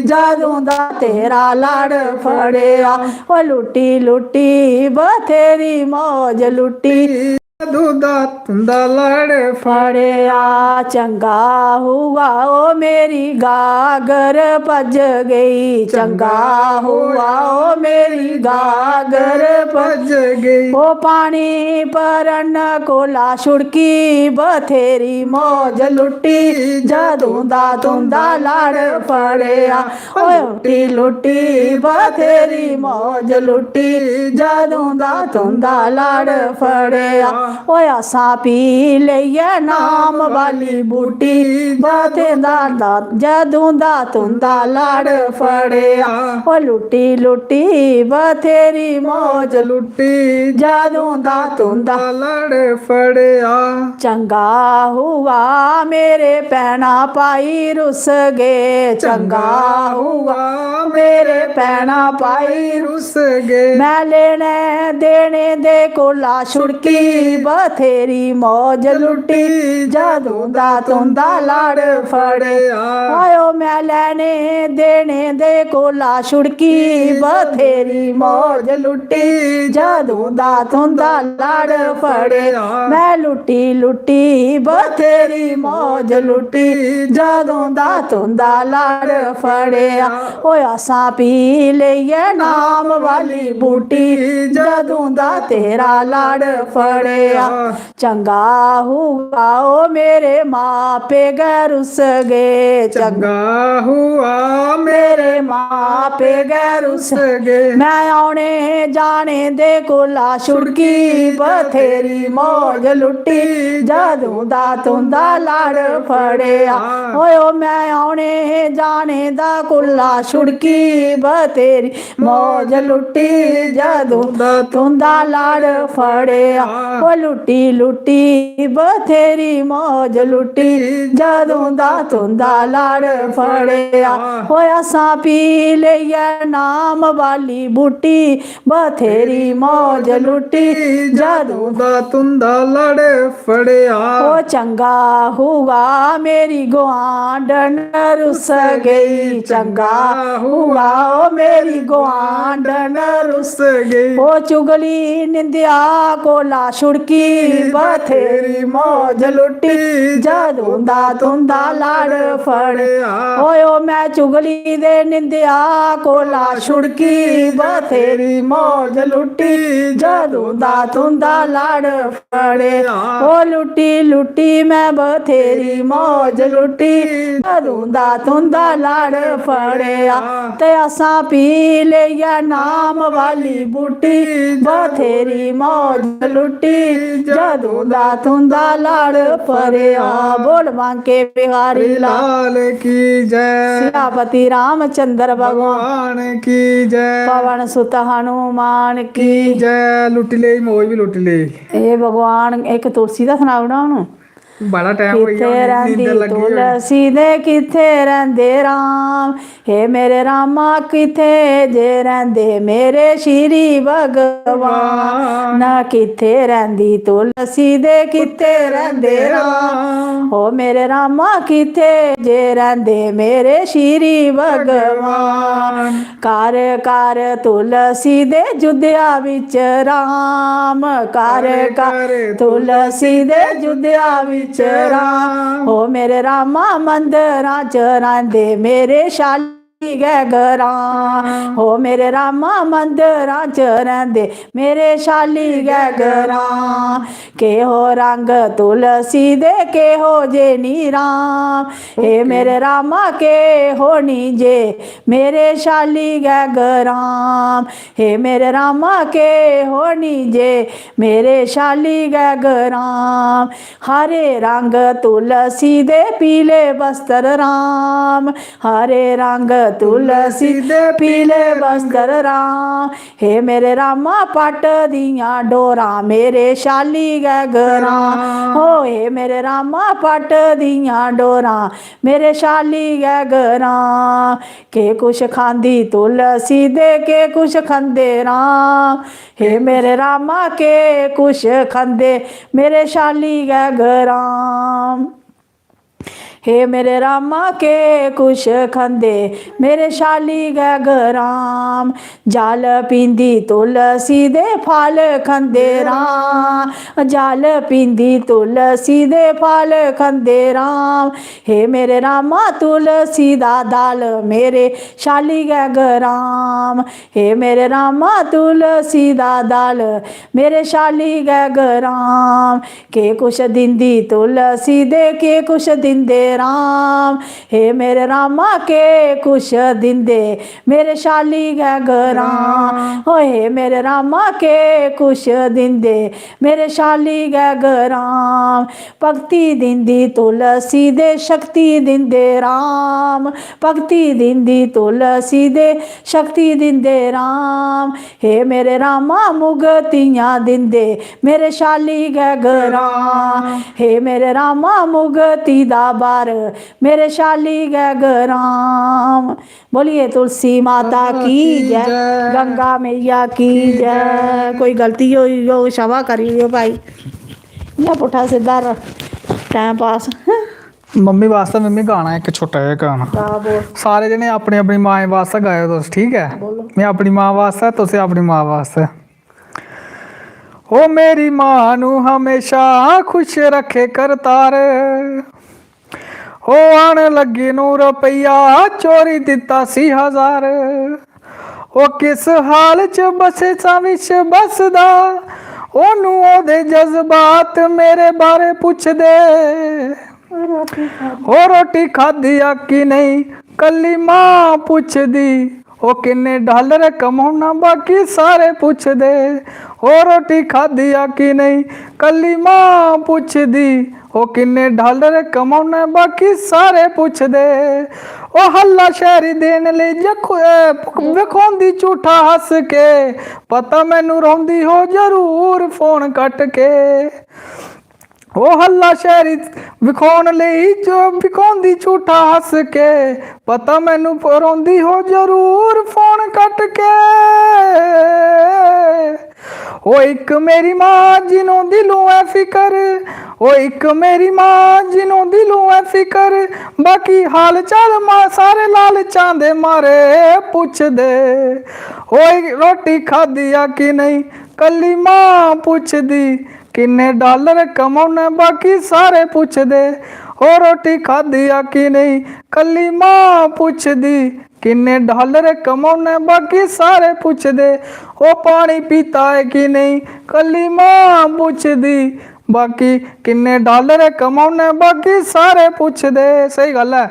जदूं दा तेरा लाड़ फड़ेआ। ओ लुट्टी लुट्टी बथेरी मौज लुट्टी, जदूं दा तुंदा लाड़ फड़ेआ। चंगा हुआ ओ मेरी गागर भज गई, चंगा हुआ ओ मेरी गागर भज गई। ओ पानी भरन कोला छुड़की बथेरी मौज लुट्टी, जदूं दा तुंदा लाड़ फड़ेआ। ओ लुट्टी लुट्टी बथेरी मौज लुट्टी, जदूं दा तुंदा लाड़ फड़ेआ। ओ असां पी लेइयै नाम वाली बूटी, जदूं दा, जदूं दा तुंदा लाड़ फड़ेआ। ओ लुट्टी लुट्टी बथेरी मौज लुट्टी, जदूं दा तुंदा लाड़ फड़ेआ। चंगा हुआ मेरे भैना भाई रुस गए, चंगा हुआ मेरे भैना भाई रुस गए। मैं लेने देने दे कोला छुड़की बथेरी मौज लुट्टी, जदूं दा तुंदा लाड़ फड़ेआ। आयो मैं लेने देने दे कोला छुड़की बथेरी मौज लुट्टी, जदूं दा तुंदा लाड़ फड़ेआ। मैं लुट्टी लुट्टी बथेरी मौज लुट्टी, जदूं दा तुंदा लाड़ फड़ेआ। ओ असां पी लेइयै नाम वाली बूटी, जदूं दा तेरा लाड़ फड़ेआ। चंगा हुआ ओ मेरे मापे गै रुस गए, चंगा हुआ मेरे मापे गै रुस गए। मैं औने जाने दे कोला छुड़की बथेरी मौज लुट्टी, जदूं दा तुंदा लाड़ फड़ेआ। ओए ओ मैं औने जाने दा कोला छुड़की बथेरी मौज लुट्टी, जदूं दा तुंदा लाड़ फड़ेआ। ओ लुट्टी लुट्टी बथेरी मौज लुट्टी, जदूं दा तुंदा लाड़ फड़ेआ। ओ असां पी लेइयै नाम वाली बूटी, बथेरी मौज लुट्टी, जदूं दा तुंदा लाड़ फड़ेआ। ओ चंगा हुआ मेरी गुआंढन रुस गई, चंगा हुआ ओ मेरी गुआंढन रुस गई। ओ चुगली निंदेआ कोला छुड़की, बथेरी मौज लुट्टी, जदूं दा तुंदा लाड़ फड़ेआ। ओए ओ मैं चुगली दे निंदेआ कोला छुड़की, बथेरी मौज लुट्टी, जदूं दा तुंदा लाड़ फड़ेआ। ओ लुट्टी लुट्टी मैं बथेरी मौज लुट्टी, जदूं दा तुंदा लाड़ फड़ेआ। ते असां पी लेइयै नाम वाली बूटी, बथेरी मौज लुट्टी, जदूं दा तुंदा लाड़ फड़ेआ। बोल बांके बिहारी लाल की जय। सियापति रामचंद्र भगवान भगवान की जय। पवन सुत हनुमान की की जय। लुट्टी लेई, मौज भी लुट्टी लेई। ए भगवान, इक तुलसी दा सनाई ओड़ां हून। बड़ा टाइम होई गेआ, कित्थे हून नींदर रैंह्दी लग्गी होई। तुलसी दे, कित्थे रैंह्दे राम। हे मेरे रामा, कित्थे जे रैंह्दे मेरे श्री भगवान। कित्थे रैंह्दी तुलसी दे, कित्थे रैंह्दे राम। हो मेरे रामा, कित्थे जे रैंह्दे मेरे श्री भगवान। घर घर तुलसी दे, अयोध्या बिच राम। घर घर तुलसी दे, अयोध्या बिच राम। हो मेरे रामा, मंदरां च रैंह्दे मेरे शाली गै ग्रां। हो मेरे रामा, मंदरां च रैंह्दे मेरे शाली गै ग्रां। केहो रंग तुलसी दे, केहो जे नी राम। हे मेरे रामा, केहो नी जे मेरे शाली गै ग्राम। हे मेरे रामा, केहो नी जे मेरे शाली गै ग्राम। हरे रंग तुलसी दे, पीले वस्त्र राम। हरे रंग तुलसी दे, पीले वस्त्र राम। हे मेरे रामा, पट दियां डोरां मेरे शाली गै ग्रां। हो हे मेरे रामा, पट दियां डोरां मेरे शाली गै ग्रां। के कुछ खांदी तुलसी दे, के कुछ खंदे राम। हे मेरे रामा, के कुछ खंदे मेरे शाली गै ग्राम। हे मेरे रामा, के कुछ खंदे मेरे शाली गै ग्राम। जल पींदी तुलसी दे, फल खंदे राम। जल पींदी तुलसी दे, फल खंदे राम। हे मेरे रामा, तुलसी दा दल मेरे शाली गै ग्राम। हे मेरे रामा, तुलसी दा दल मेरे शाली गै ग्राम। के कुछ दिंदी तुलसी दे, के कुछ दिंदे राम। हे मेरे रामा, के कुछ दिंदे मेरे शाली गै ग्राम। हो हे मेरे रामा, के कुछ दिंदे मेरे शाली गै ग्राम। भक्ति दिंदी तुलसी दे, शक्ति दिंदे राम। भक्ति दिंदी तुलसी दे, शक्ति दिंदे राम। हे मेरे रामा, मुगतियां दिंदे मेरे शाली गै ग्राम। हे मेरे रामा, मुगती दा बर मेरे शाली गै ग्राम। बोलिए तुलसी माता की जय, गंगा मैया की जय। कोई गलती होई हो, क्षमा करी ओड़ेओ भाई, इ'यां पुट्ठा सिद्धा टाइम पास। मम्मी वास्तै में गाना, इक छोटा जेहा गाना। गा बोल। सारे जने अपनी अपनी माएं वास्तै गाएओ तुस, ठीक ऐ? बोलो। में अपनी मां वास्तै, तुस अपनी मां वास्तै। ओ मेरी मां नू हमेशा खुश रखे करतार। ओ आन लगी नू रुपया चोरी दित्ता सी हजार। ओ किस हाल च बसे सा विश्व बसदा, ओनू ओदे जज्बात मेरे बारे पुछदे। ओ रोटी खादी आ कि नेईं, कल्ली मां पुछदी। ओ किन्ने डालर कमाना, बाकी सारे पुछदे। ओ रोटी खादी आ कि नेईं, कल्ली मां पुछदी। ओ किन्ने डालर कमाना, बाकी सारे पुछदे। ओ हल्ला शहरी देन लेई जखो-, ए, विखोंदी झूठा हस के, पता मैनू रोंदी हो जरूर फोन कट के। ओ हल्ला शहरी विखोन लेई जो विखोंदी झूठा हस के, पता मैनू प-, रोंदी हो जरूर फोन कट के। ओ इक मेरी मां जिनों दिलों ऐ फिकर, ओ इक मेरी मां जिनों दिलों ऐ फिकर, बाकी हाल चाल मां सारे लालचां दे मारे पुछदे। ओ इक रोटी खादी आ कि नेईं, कल्ली मां पुछदी। किन्ने डालर कमाना, बाकी सारे पुछदे। ओ रोटी खादी आ कि नेईं, कल्ली मां पुछदी। किन्ने डालर कमाना, बाकी सारे पुछदे। ओ पानी पीता ऐ कि नेईं, कल्ली मां पुछदी। बाकी किन्ने डालर कमाना, बाकी सारे पुछदे। स्हेई गल्ल ऐ,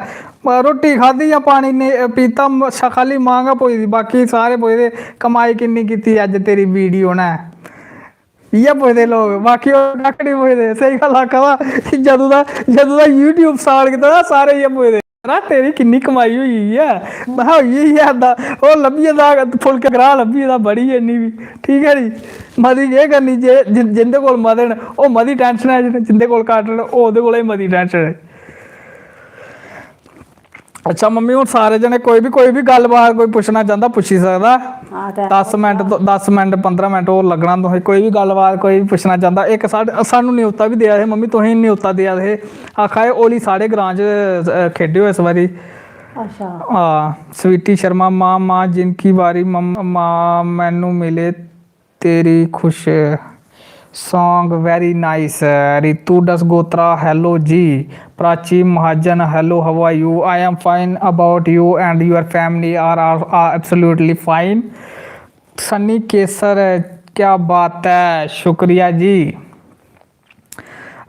म-, रोटी खादी जां पानी ने पीता, म-, श-, खाल्ली मां गै पुछदी, बाकी सारे पुछदे, "कमाई किन्नी कीती अज्ज तेरी वीडियो ने?" इ'यै पुछदे लोक, बाकी होर कक्ख निं पुछदे। स्हेई गल्ल आखा दा, जदूं दा, जदूं दा YouTube start कीते दा, सारे इ'यै पुछदे। "ना, तेरी किन्नी कमाई होई गेई ऐ?" महां, "होई गेई ऐ, अद्धा ओह् लब्भी जंदा, फुलके ग्राह् लब्भी जंदा, बड़ी ऐ इन्नी बी।" ठीक ऐ नी, मती केह् करनी, जे जिं-, जिंदे कोल मते न, ओह् मती टैंशन ऐ, जिंदे कोल घट्ट न, ओह् ओह्दे कोला ही मती टैंशन ऐ। अच्छा मम्मी, हून सारे जने, कोई बी, कोई बी गल्लबात कोई पुच्छना चांह्दा, पुच्छी सकदा। हां, ते दस मिंट तो, दस मिंट, पंदरां मिंट होर लग्गना तुसें। कोई बी गल्लबात कोई बी पुच्छना चांह्दा, इक साढ़े, सानू न्योता बी देआ दे हे मम्मी, तुसें गी न्योता देआ दे हे, आखा दे होली साढ़े ग्रां च, अ, खेढेओ इस बारी। अच्छा। हां, स्वीटी शर्मा, मां, मां, जिनकी बारी मम-, मां, मैनू मिले तेरी खुश। Song very nice। Ritu डसगोत्रा, hello ji. Prachi Mahajan, hello, how are you? I am fine, about you and your family are, are, are absolutely fine। Sunny केसर, क्या बात है, शुक्रिया जी।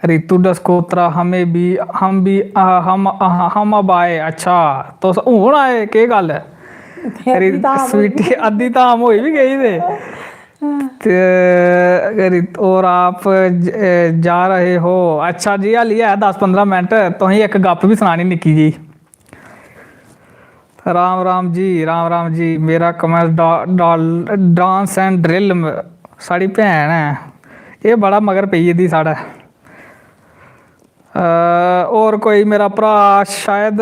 रितु डसगोत्रा, हमें भी, हम भी, आ, हम, आ, हम अब आए। अच्छा, तुस हून आए, केह् गल्ल ऐ? अद्धी धाम होई स्वीटी, गेई। अद्धी धाम होई बी गेई ते। ते अगर इत-, और आप ज-, जा रहे हो। अच्छा जी, हाली है दस पंदरां मिंट, तुसें इक गप्प बी सनानी निक्की जी। राम राम जी, राम राम जी। मेरा कमेंट डा-, डाल-, dance and drill म-, साढ़ी भैन ऐ, एह् बड़ा मगर पेई गेदी साढ़ै। अ, होर कोई मेरा भ्राऽ, शायद,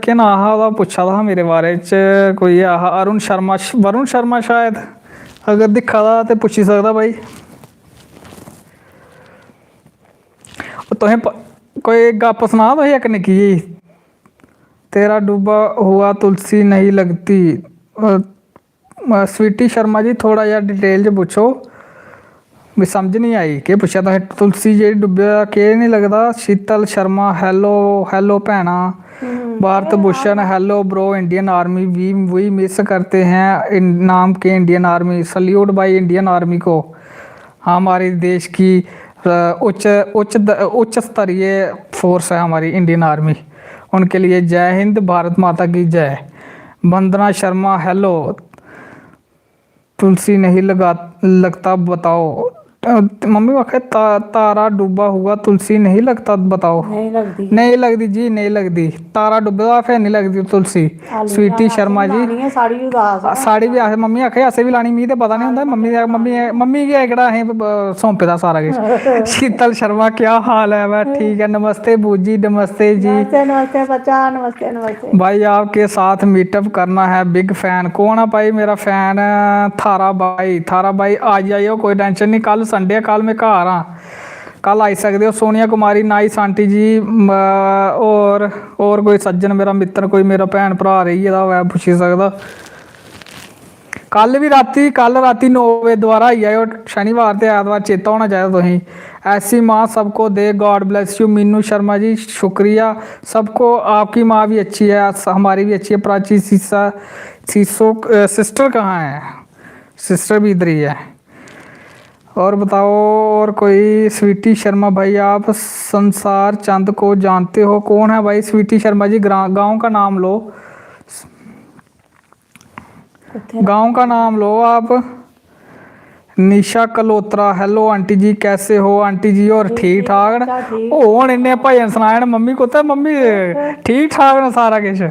केह् नांऽ हा ओह्दा, पुच्छा दा हा मेरे बारे च कोई, ऐ हा अरुण शर्मा, श-, वरुण शर्मा शायद, अगर दिक्खा दा ते पुच्छी सकदा भाई। तुसें प-, कोई गप्प सनाओ तुस इक निक्की जेही। तेरा डूबा हुआ तुलसी नहीं लगती। अ, अ, स्वीटी शर्मा जी, थोह्ड़ा जेहा detail च पुच्छो, मिगी समझ निं आई। केह् पुच्छेआ तुसें? तुलसी जेह्ड़ी डुब्बे दा केह् निं लगदा? शीतल शर्मा, hello, hello भैना। Bharat Bhushan, hello bro, Indian Army, we, we miss करते हैं इन-, नाम के Indian Army, salute भाई Indian Army को। हमारे देश की, अ, उच्च, उच्च द-, उच्च स्तरीय force है हमारी Indian Army। उनके लिए जय हिंद, भारत माता की जय। वंदना शर्मा, hello। तुलसी नहीं लगा, लगता बताओ। अ, मम्मी आखे, "ता-, तारा डूबा हुआ तुलसी नहीं लगता बताओ।" नेईं लगदी। नेईं लगदी जी, नेईं लगदी। तारा डुब्बे दा फिर निं लगदी तुलसी। हाली स्वीटी लानी शर्मा जी। लानी ऐ, साढ़ी बी उदास ऐ। साढ़ी बी आखदे, मम्मी आखदे, "असें बी लानी।" मिगी ते पता निं होंदा, मम्मी, मम्मी, मम्मी गै एह्कड़ा असें, अ, सौंपे दा सारा किश। शीतल शर्मा, क्या हाल है? मैं ठीक है। नमस्ते बूजी, नमस्ते जी। नमस्ते, नमस्ते बच्चा, नमस्ते, नमस्ते। भाई, आपके साथ meetup करना है, big fan। कौन है भाई मेरा fan? थारा भाई, थारा भाई, आई जाएओ, कोई tension नहीं। कल Sunday, कल मैं घर आं। कल आई सकदे ओ। सोनिया कुमारी, nice aunty जी, म-, और, और कोई सज्जन, मेरा मित्तर, कोई मेरा भैन भ्राऽ रेही गेदा होऐ, पुच्छी सकदा। कल बी राती, कल राती नौ बजे दोबारा आई जाएओ। शनिवार ते ऐतवार चेता होना चाहिदा तुसेंगी। ऐसी माँ सबको दे, God bless you। Meenu Sharma ji, शुक्रिया। सबको, आपकी माँ भी अच्छी है, स-, हमारी भी अच्छी है। प्राची सीसा, सीसो, अ, sister कहाँ है? Sister भी इधर ही है। और बताओ, और कोई? स्वीटी शर्मा भाई, आप संसार चंद को जानते हो? कौन है भाई स्वीटी शर्मा जी? ग्रा-, गांव का नाम लो। कुत्थै? गांव का नाम लो आप। निशा कलोत्रा, hello aunty जी, कैसे हो aunty जी? और ठीक, ठीक ठीक, ठाक न? अच्छा, ठीक। हून इन्ने भजन सनाए न मम्मी, कुत्थै मम्मी? ठीक ठाक न सारा किश।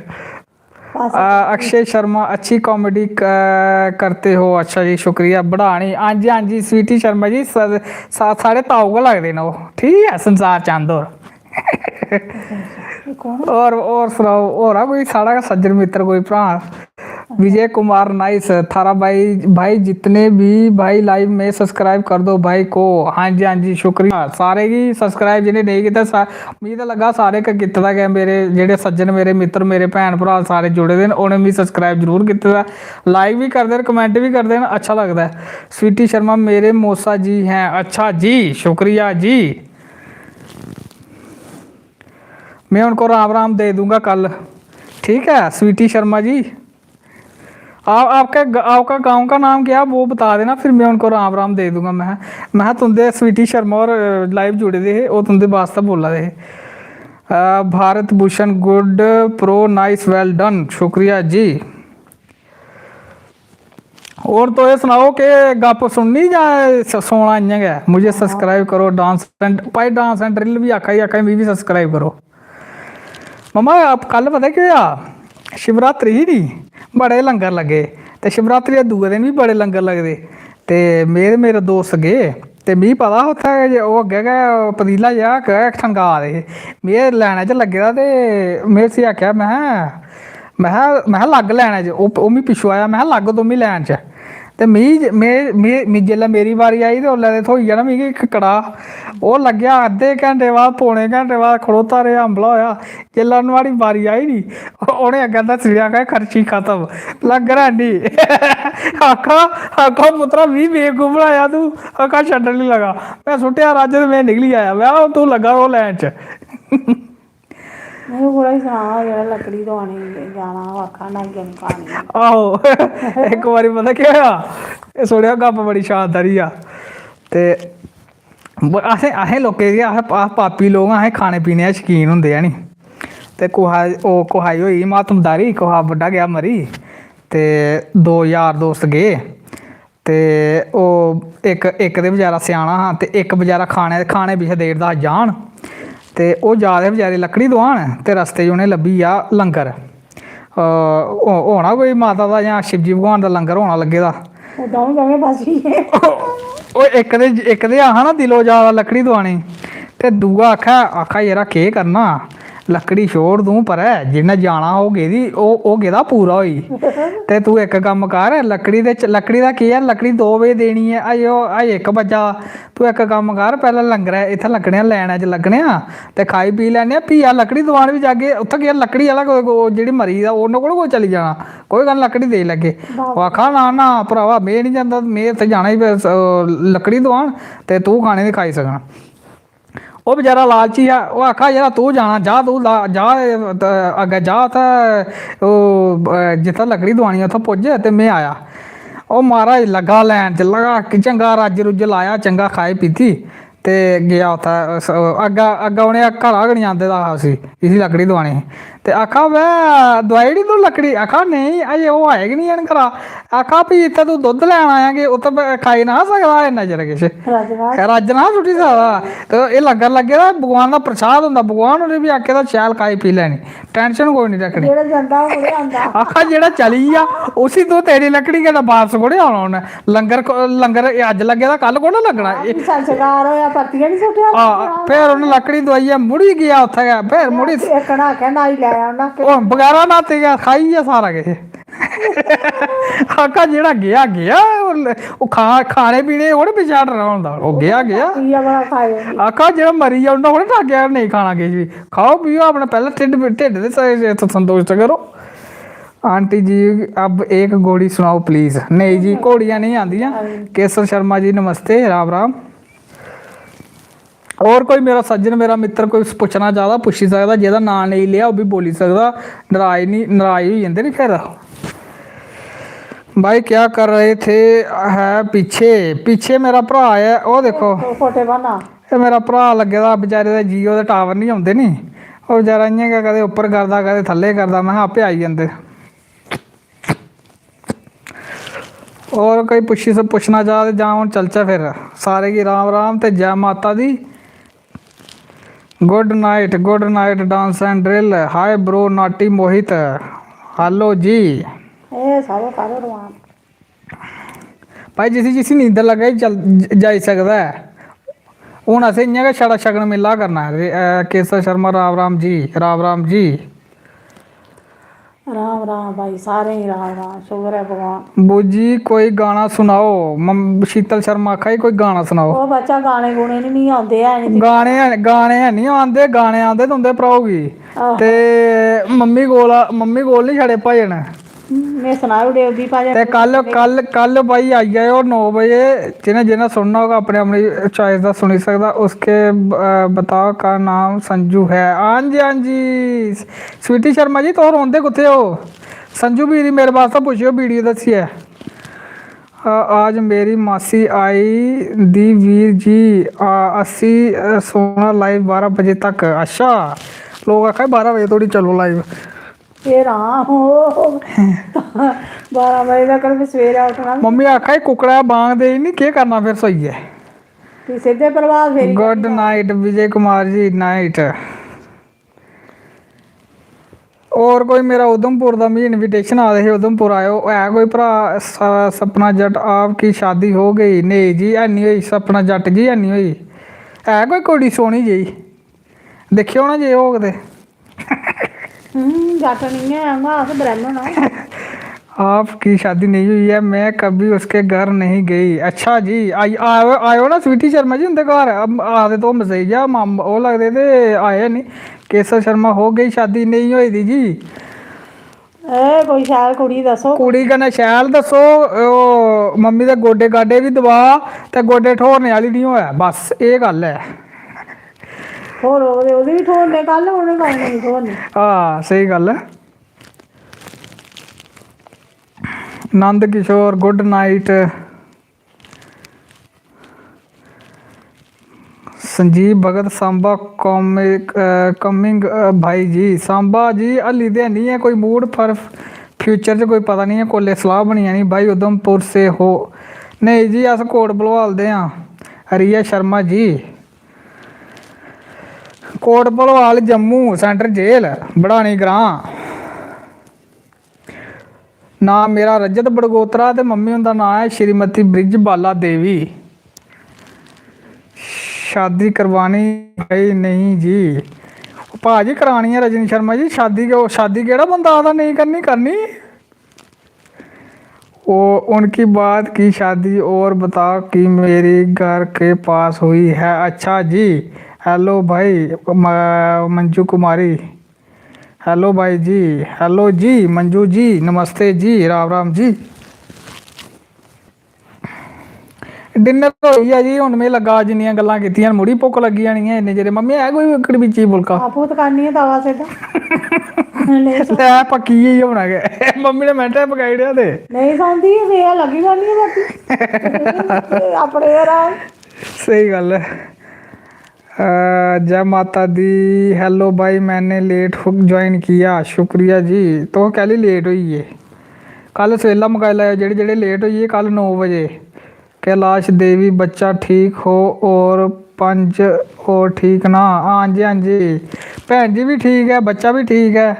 बस। आ, अक्षय शर्मा, अच्छी comedy क-, करते हो। अच्छा जी, शुक्रिया। बढ़ानी, हां जी, हां जी, स्वीटी शर्मा जी, स-, सा-, साढ़े ताऊ गै लगदे न ओह्। ठीक ऐ, संसार चंद होर। एह् कौन? और, और सनाओ, होर ऐ कोई साढ़ा गै सज्जन मित्तर, कोई भ्राऽ? विजय कुमार nice, थारा भाई, भाई जितने भी भाई live में subscribe कर दो भाई को। हाँ जी, हाँ जी, शुक्रिया सारे गी subscribe जि'नें नेईं कीता। सा-, मिगी ते लग्गा सारे क-, कीते दा गै। मेरे जेह्ड़े सज्जन, मेरे मित्तर, मेरे भैन भ्राऽ सारे जुड़े दे न, उ'नें मिगी subscribe जरूर कीते दा, like बी करदे न, comment बी करदे न, अच्छा लगदा ऐ। स्वीटी शर्मा मेरे मौसा जी हैं। अच्छा जी, शुक्रिया जी। मैं उनको राम राम दे दूंगा कल, ठीक है स्वीटी शर्मा जी। आप, आपका ग-, आपका गांव का नाम क्या है, वो बता देना, फिर मैं उनको राम राम दे दूंगा। मैं, मैं तुंदे स्वीटी शर्मा और, अ, live जुड़े दे हे, वो तुंदे वास्तै बोला दे हे। अ, Bharat Bhushan, good pro, nice, well done, शुक्रिया जी। और तो एह् सनाओ, केह् गप्प सुननी जां स-, सोना इ'यां गै? मुझे subscribe करो, dance and, भाई, dance and drill बी आखा दी, आखा दी, "मिगी बी subscribe करो।" मम्मा, कल पता केह् होआ? शिवरात्रि ही नी, बड़े लंगर लग्गे। ते शिवरात्रि दे दूए दिन बी बड़े लंगर लगदे। ते में ते मेरे दोस्त गे, ते मिगी पता हा उत्थै गै जे ओह् अग्गें गै पतीला जेहा गै ठंगा दे हे। में लैना च लग्गे दा, ते में उसी आखेआ, महै, महै, महै, "लग्ग लैना च।" ओह्, ओह् मिगी पिच्छुं आया, महै, "लग्ग तुम बी लैन च।" ते मिगी, में, में, में, जिसलै मेरी बारी आई, ते उसलै ते थ्होई गेआ ना मिगी इक कड़ाह्। ओह् लग्गेआ अद्धे घैंटे बाद, पौने घैंटे बाद खड़ोता रेहा, अम्बला होएआ। जिसलै नुहाड़ी बारी आई नी, उ'नें अग्गें दस्सी ओड़ेआ, आखा, "खर्ची खत्म, लंगर है नी।" आखा, आखा, "पुत्तरा, मी बेवकूफ बनाया तूं।" आखा, "छड्डन निं लगा।" में सुट्टेआ रज्ज ते में निकली आया। में आखेआ, "हून तूं लग्गा रौह् लैन च।" में थोह्ड़ा ही सनाना, जेह्ड़ा लकड़ी दोआने गी जाना, ओह् आखा, "नाइया निं खानी।" आहो, इक बारी पता केह् होआ, एह् सुनेआ, गप्प बड़ी शानदार ही आ। ते ब-, असें, असें लोकें गी, अस, अस पापी लोक आं, असें खाने पीने दे शकीन होंदे, है नी? ते कुसै, ओह् कुसै दी होई गेई मातमदारी, कुसै दा बुड्ढा गेआ मरी, ते दो यार दोस्त गे, ते ओह् इक, इक ते बचैरा स्याना हा, ते इक बचैरा खाने, खाने पिच्छें देई ओड़दा हा जान। ते ओह् जा दे हे बचैरे लकड़ी दोआन, ते रस्ते च उ'नें लब्भी गेआ लंगर। अ, हो-, होना कोई माता दा जां शिवजी भगवान दा लंगर होना लग्गे दा। ओह् द'ऊं जगह बची गे। ओह् इक ते, इक ते आखा ना दिलो जा दा लकड़ी दोआने गी, ते दूआ आखा, आखा, "यरा, केह् करना, लकड़ी छोड़ तूं परै, जिन्नै जाना ओह् गेदी, ओह्, ओह् गेदा पूरा होई। ते तूं इक कम्म कर, लकड़ी दे च-, लकड़ी दा केह् ऐ, लकड़ी दो बजे देनी ऐ, अजें ओह्, अजें इक बज्जा दा। तूं इक कम्म कर, पैह्लें लंगरै, इत्थै लग्गने आं, लैनै च लग्गने आं, ते खाई पी लैन्ने आं, फ्ही अस लकड़ी दोआन बी जागे।" उत्थै केह्, लकड़ी आह्ला कोई, कोई, जेह्ड़ी मरी दा, उ'न्नै कोल कोई चली जाना, "कोई गल्ल निं, लकड़ी देई लैगे।" ओह् आखा, "ना, ना, भ्रावा, में निं जंदा, में उत्थै जाना ही, अ, लकड़ी दोआन, ते तूं खाने दी खाई सकना।" ओह् बचैरा लालची हा, ओह् आखा, "यरा, तूं जाना, जा, तूं ला-, जा, अ, अग्गें जा, उत्थै, ओह्, अ, जित्थै लकड़ी दोआनी, उत्थै पुज्ज, ते में आया।" ओह् महाराज लग्गा लैन च, लगा चंगा रज्ज रुज्ज लाया, चंगा खाई पीती, ते गेआ उत्थै। अग्गें, अग्गें उ'नें घरा गै निं आंदे दा हा उसी, इसी लकड़ी दोआने गी। ते आखा, "बै, दोआई ओड़ी तूं लकड़ी?" आखा, "नेईं, अजें ओह् आए गै निं हैन घरा।" आखा, "फ्ही इत्थै तूं दुद्ध लैन आया, कि उत्थै खाई ना सकदा हा इन्ना चिर किश? रज्ज ना सुट्टी सकदा हा। ते एह् लंगर लग्गे दा, भगवान दा प्रसाद होंदा, भगवान होरें बी आखे दा शैल खाई पी लैनी, tension कोई निं रक्खनी।" जेह्ड़ा जंदा, ओह् थोह्ड़े आंदा। आखा, "जेह्ड़ा चली गेआ, उसी तूं, तेरी लकड़ी कन्नै बापस थोह्ड़े औना उ'न्नै। लंगर को-, लंगर एह् अज्ज लग्गे दा, कल कोह्ड़ा लग्गना?" एह् संस्कार होआ, परतियै निं सुट्टेआ। हां, फिर उ'न्नै लकड़ी दोआइयै मुड़ी गेआ उत्थै गै, फिर मुड़ी इक ना आखेआ, "न्हाई लैआ उ'न्नै।" ओह् बगैरा न्हाते गै खाई गेआ सारा किश। आखा, "जेह्ड़ा गेआ, गेआ, ओह् खा-, खाने पीने गी थोह्ड़े पिच्छें हटना होंदा, ओह् गेआ, गेआ।" इ'यै बड़ा खाए होंदे। आखा, "जेह्ड़ा मरी गेआ, उ'न्नै थोह्ड़े टाकेआ नेईं खाना किश बी। खाओ, पियो, अपना पैह्लें ढिड्ड, ढिड्ड दे स-, संतोश ते करो।" आंटी जी, अब एक घोड़ी सुनाओ please। नेईं जी, घोड़ियां नेईं आंदियां। केसर शर्मा जी, नमस्ते, राम राम। होर कोई मेरा सज्जन, मेरा मित्तर कोई पुच्छना चाह्दा, पुच्छी सकदा, जेह्दा नांऽ नेईं लेआ, ओह् बी बोली सकदा। नराज निं, नराज होई जंदे नी फिर। भाई, क्या कर रहे थे, है पीछे, पीछे मेरा भ्राऽ ऐ, ओह् दिक्खो। फोटो पाना। एह् मेरा भ्राऽ लग्गे दा बेचारे दा, Jio दे tower निं औंदे नी, ओह् बेचारा इ'यां गै कदें उप्पर करदा, कदें थल्ले करदा, महां आपे आई जंदे। होर कोई पुच्छी स-, पुच्छना चाह् ते जां हून चलचै फिर। सारें गी राम राम ते जै माता दी। Good night, good night, dance and drill। Hi bro, naughty Mohit. Hello जी। एह् सारे, सारे रमान। भाई, जिसी जिसी नींदर लग्गै, चल, ज-, जाई सकदा ऐ। हून असें इ'यां गै छड़ा शगन मेला करना ऐ। ते, अ, केसर शर्मा, राम राम जी, राम राम जी। राम राम भाई, सारें गी राम राम, शुक्र ऐ भगवान। बू जी, कोई गाना सुनाओ। मम-, शीतल शर्मा आखा दी, "कोई गाना सनाओ।" ओह् बच्चा, गाने गूने निं मिगी औंदे हैन। गाने, गाने है निं औंदे, गाने औंदे तुं'दे भ्राऊ गी। आहो। ते मम्मी कोल, मम्मी कोल निं छड़े भजन। में सनाई ओड़े ओह् बी भजन। ते कल, कल, कल भाई आई जाएओ नौ बजे, जि'नें जि'नें सुनना होगा अपनी अपनी choice दा सुनी सकदा। उसके ब-, बताओ का नाम संजू है। हां जी, हां जी। स्वीटी शर्मा जी, तुस रौंह्दे कुत्थै ओ? संजू बीर गी मेरे बास्तै पुच्छेओ video दस्सियै। आ, आज मेरी मासी आई दी वीर जी, आ, अस्सी, अ, सोना live बारां बजे तक। अच्छा, लोक आखा दे बारां बजे धोड़ी चलो live। एह् राम, ओह् बारां बजे तक बी सवेरै उट्ठना। मम्मी आखा दी, "कुक्कड़ा बांग देई नी, केह् करना फिर सोइयै?" फ्ही सिद्धे प्रभात फेरी Good night Vijay Kumar ji, night। और कोई मेरा उधमपुर दा, मी इनविटेशन आ दे हे, उधमपुर आयो। है कोई भ्रा स-, सपना जट, आपकी शादी हो गई? नेईं जी, है नहीं होई। सपना जट जी, है नहीं होई। है कोई कुड़ी सोहनी जेही? दिक्खेओ ना जे होग ते। हम्म, जट नहीं है, उ'आं अस ब्राह्मण आं। आपकी शादी नहीं हुई है, मैं कभी उसके घर नहीं गई। अच्छा जी, आई-, आयो, आयो ना स्वीटी शर्मा जी उं'दे घर। अब आखदे तो मसेइया माम-, ओह् लगदे ते आए नहीं। केसर शर्मा, हो गई शादी? नहीं होई दी जी। ए, कोई शैल कुड़ी दस्सो। कुड़ी कन्नै शैल दस्सो, ओह् मम्मी दे गोडे गाडे बी दबा ते गोडे ठोरने आह्ली निं होऐ, बस एह् गल्ल ऐ। ठोरो ते ओह्दी बी ठोरने, कल उ'नें कल नेईं ठोरने। हां, स्हेई गल्ल ऐ। Nand Kishore, good night. संजीव भगत, सांबा कॉमिक, अ, कमिंग, अ, भाई जी, सांबा जी, हल्ली ते हैनी ऐ कोई मूड, पर फ्यूचर च कोई पता नहीं ऐ कोल्ले सलाह बनी जानी। भाई उधमपुर से हो? नहीं जी, अस कोट भलवाल दे आं। रिया शर्मा जी, कोट भलवाल, जम्मू सेंट्रल जेल, बड़ानी ग्रां। नांऽ मेरा रजत बड़गोत्रा ते मम्मी हुंदा नांऽ ऐ श्रीमती बृज बाला देवी। शादी करवानी भाई? नहीं जी। भाजी, करानी ऐ रजनी शर्मा जी शादी। के शादी केह्ड़ा बंदा आखदा नेईं करनी? करनी। वो उनकी बात की शादी और बता कि मेरी घर के पास हुई है। अच्छा जी। हेलो भाई, म-, मंजू कुमारी। हेलो भाई जी। हेलो जी मंजू जी, नमस्ते जी, राम राम जी। डिनर होई गेआ जी। हुन में लग्गा, जिन्नियां गल्लां कीतियां न, मुड़ी भुक्ख लग्गी जानी ऐ इन्ने चिरे। मम्मी, है कोई कड़बीची फुलका? आपूं तकानी ऐ तवा सिद्धा। नेईं सौ- लै, पक्की गेई होना गै। मम्मी ने मैंटे पकाई ओड़ेआ ते नेईं सौंदी, मेरा लग्गी जानी ऐ बाकी। अपने गै राज। स्हेई गल्ल ऐ। अ, जय माता दी। हेलो भाई, मैंने लेट ज्वाइन किया, शुक्रिया जी। तुस कैह्ली लेट होई गे? कल सवेला मकाई लैओ, जेह्ड़े जेह्ड़े लेट होई गे, कल नौ बजे। कैलाश देवी, बच्चा ठीक हो और पंज और ठीक ना? हां जी, हां जी, भैन जी बी ठीक ऐ, बच्चा बी ठीक ऐ।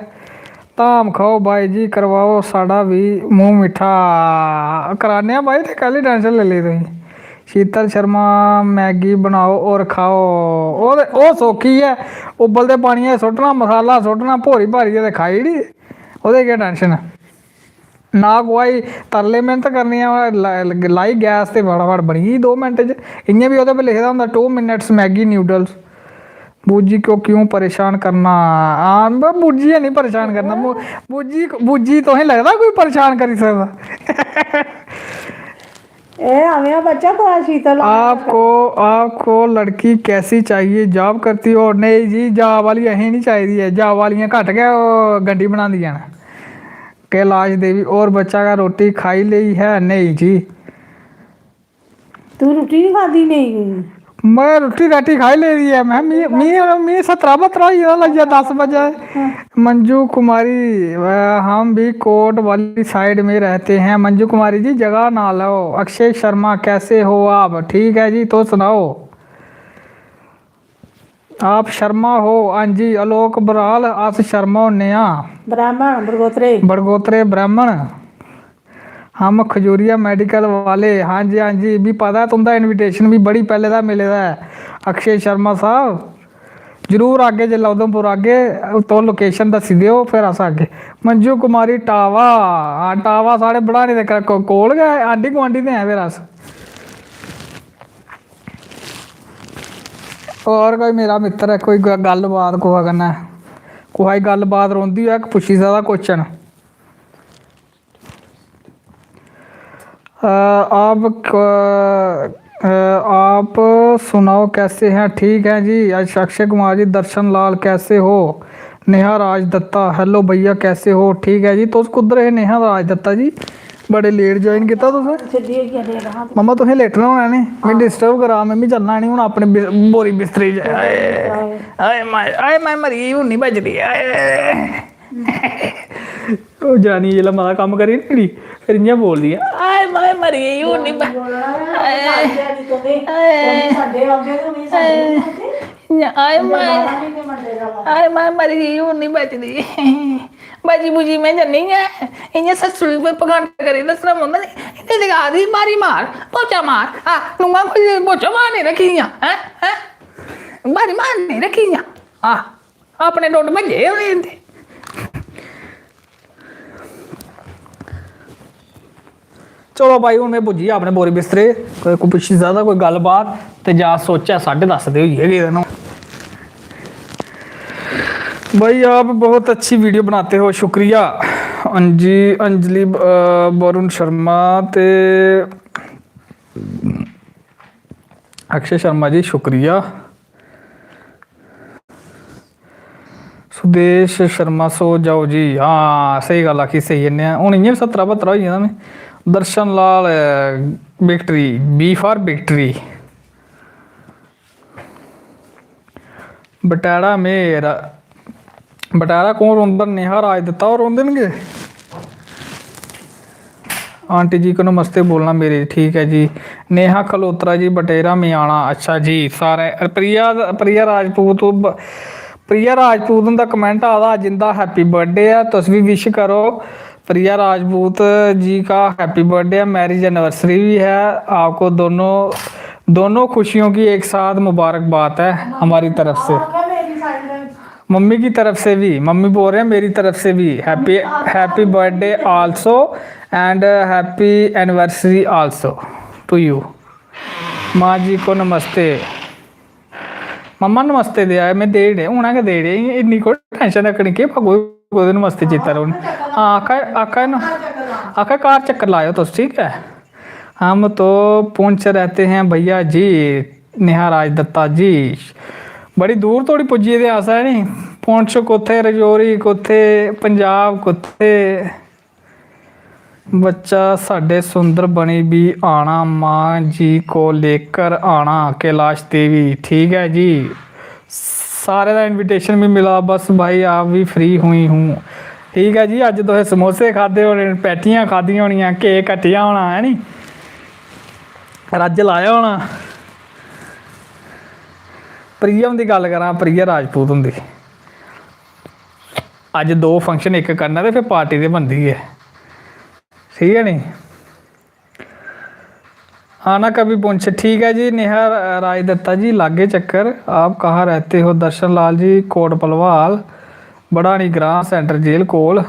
धाम खाओ भाई जी, करवाओ साढ़ा बी मूंह मिट्ठा। कराने आं भाई, ते कैह्ली टैंशन लेई लेई तुसीं? शीतल शर्मा, मैगी बनाओ और खाओ। ओह् ते, ओह् सौखी ऐ, उब्बलदे पानियै च सुट्टना, मसाला सुट्टना, भोरी भारियै ते खाई ओड़ी। ओह्दे केह् टैंशन? ना कुसै गी तरले मिन्नत करनी ऐ, ला-, लाई गैस ते फटाफट बनी गेई दो मिंट च। इ'यां बी ओह्दे पर लिखे दा होंदा, "Two minutes Maggi noodles।" बूजी को क्यों परेशान करना? हां, ब-, बूजी है नहीं परेशान करना। बू-, बूजी, बूजी तुसें लगदा कोई परेशान करी सकदा? ए, आवेआ बच्चा, थोड़ा शीतल आ। आपको, आपको लड़की कैसी चाहिए? जॉब करती हो? नहीं जी, जॉब वाली असें नहीं चाहिदी है। जॉब वालियां घट्ट गै ओह् गंडी बनांदियां न। कैलाश देवी, और बच्चा का रोटी खाई ली है? नहीं जी। तू रुट्टी नहीं खादी? नहीं। मैं रुट्टी राटी खाई लेदी ऐ। मैं, मी, मी, मी सतरा बत्तरा होई गेदा, लग्गेआ दस बजे। मंजू कुमारी, अ, हम भी कोट वाली साइड में रहते हैं। मंजू कुमारी जी, जगह ना लो। अक्षय शर्मा, कैसे हो आप? ठीक है जी, तो सुनाओ। आप शर्मा हो? हां जी। आलोक बराल, अस शर्मा होने आं। ब्राह्मण, बड़गोत्रे। बड़गोत्रे ब्राह्मण। हम खजूरिया मेडिकल वाले। हां जी, हां जी, मी पता ऐ, तुं'दा इनविटेशन बी बड़ी पैह्ले दा मिले दा ऐ, अक्षय शर्मा साहब। जरूर आगे, जिसलै उधमपुर आगे, तुस लोकेशन दस्सी देओ, फिर अस आगे। मंजू कुमारी टावा, हां, टावा साढ़े बड़ानी दे क-, को-, कोल गै, आंढी गुआंढी ते हैं फिर अस। होर कोई मेरा मित्तर ऐ, कोई ग-, गल्ल बात कुसै कन्नै, कुसै दी गल्ल बात रौंह्दी होऐ, पुच्छी सकदा क्वेश्चन। अ, आप क-, अ, आप सुनाओ, कैसे हैं? ठीक हैं जी। अक्ष-, अक्षय कुमार जी, दर्शन लाल, कैसे हो? नेहा राजदत्ता, हेलो भैया, कैसे हो? ठीक है जी। तुस कुद्धर हे नेहा राजदत्ता जी? बड़े लेट ज्वाइन कीता तुसें। सिद्धी होइयै लेट हा। मम्मा, तुसें लेटना होना नी, मैं डिस्टर्ब करा, मैं भी चलना नी हून अपने बि-, बोरी बिस्तरे च। आए, आए माए, आए माए, मरी गेई, हून नहीं बचदी। आए। ओह् जनानी जिसलै मता कम्म करी नी, फिर इ'यां बोलदी ऐ, "आए माए, मरी गेई, हून नहीं ब-, आए, आए, आए माए, आए माए, मरी गेई, हून नहीं बचदी।" बजी बुजी में जन्नी ऐ। इ'यां सस्सू गी कोई पखंड करी दस्सना पौंदा नी। इ'यां ते आखदी, "मारी मार, पोचा मार, आ, नुआं कोई पोचा मारने रक्खी दियां, हैं, हैं? मारी मारने रक्खी दियां, आ, अपने डुंड भज्जे होने इं'दे।" चलो भाई, हून में पुज्जी गेआ अपने बोरी बिस्तरे। कोई, कोई पिच्छे ज्यादा कोई गल्लबात ते जां सोचै, साढ़े दस दे होई गै गेदे न। भाई, आप बहुत अच्छी वीडियो बनाते हो, शुक्रिया। अंजी, अंजलि, अ, वरुण शर्मा ते अक्षय शर्मा जी, शुक्रिया। सुदेश शर्मा, "सो जाओ जी।" हां, स्हेई गल्ल आखी, सेई जन्ने आं। हून इ'यां बी सत्तरा बत्तरा होई गेदा में। दर्शन लाल, विक्टरी, B for victory। बटैड़ा मेर, बटैड़ा कौन रौंह्दा? नेहा राजदत्ता होर रौंह्दे न के? आंटी जी को नमस्ते बोलना मेरे, ठीक है जी। नेहा खलोत्रा जी, बटेरा मियाणा, अच्छा जी। सारे प्रिया, प्रिया राजपूत, प्रिया राजपूत हुंदा कमेंट आए दा, "अज्ज इं'दा हैप्पी बर्थडे ऐ, तुस बी विश करो।" प्रिया राजपूत जी का हैप्पी बर्थडे है, मैरिज एनिवर्सरी भी है, आपको दोनों, दोनों खुशियों की एक साथ मुबारकबाद है हमारी तरफ से। मम्मी की तरफ से भी, मम्मी बोल रहे हैं, "मेरी तरफ से भी happy, happy birthday also and happy anniversary also to you।" माँ जी को नमस्ते। मम्मा नमस्ते देआ, में देई ओड़े, हून गै देई ओड़े, इन्नी कोई टैंशन रक्खनी, केह् पा-, कोई, कोई नमस्ते चेता रौह्नी। हां, आखा, आखा ना, आखा घर चक्कर लाएओ तुस, ठीक ऐ? हम तो पुंछ रहते हैं भैया जी, नेहा राजदत्ता जी। बड़ी दूर धोड़ी पुज्जी गेदे अस, है नी? पुंछ कुत्थै, रजौरी कुत्थै, पंजाब कुत्थै? बच्चा साढ़े सुंदर बनी भी आना, माँ जी को लेकर आना, कैलाश देवी। ठीक है जी, सारे दा इनविटेशन भी मिला, बस भाई आप भी फ्री हुई हूँ। ठीक ऐ जी, अज्ज तुसें समोसे खाद्धे होने, पैटियां खाद्धियां होनियां, केक कट्टेआ होना, है नी, रज्ज लाया होना। प्रिया हुंदी गल्ल करां, प्रिया राजपूत हुंदी, अज्ज दो फंक्शन इक करना ते फिर पार्टी ते बनदी गै, ठीक ऐ नी? आना कभी पुंछ। ठीक है जी, नेहा राजदत्ता जी, लागे चक्कर। आप कहाँ रहते हो? दर्शन लाल जी, कोट भलवाल, बड़ानी ग्रां, सेंट्रल जेल कोल।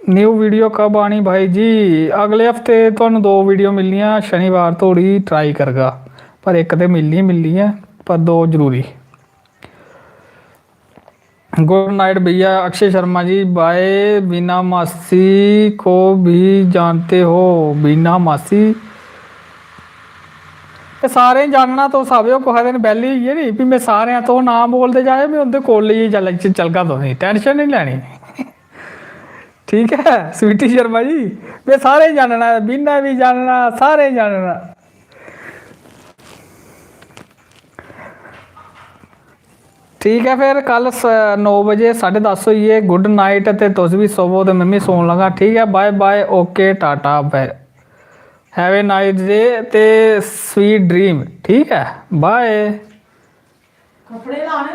न्यू वीडियो कब आनी भाई जी? अगले हफ्ते तुहानू दो वीडियो मिलनियां, शनिवार धोड़ी ट्राई करगा, पर इक ते मिलनी मिलनी ऐ, पर दो जरूरी। गुड नाइट भैया। अक्षय शर्मा जी, बाय। बीना मासी को भी जानते हो? बीना मासी, ते सारें जानना, तुस आवेओ, कुसै दिन बेह्ली होइयै नी, फ्ही में सारें, तुस नांऽ बोलदे जाएओ, में उं'दे कोल लेइयै चल-, चलगा तुसेंगी, टैंशन निं लैनी। ठीक ऐ स्वीटी शर्मा जी, में सारें जानना, बीना बी जानना, सारें जानना। ठीक ऐ, फिर कल स-, नौ बजे, साढ़े दस होई गे। गुड नाइट, ते तुस बी सोवो ते में बी सौन लगा। ठीक ऐ, bye bye, okay, tata, bye, have a nice day ते स्वीट ड्रीम। ठीक ऐ, बाय। कपड़े लाने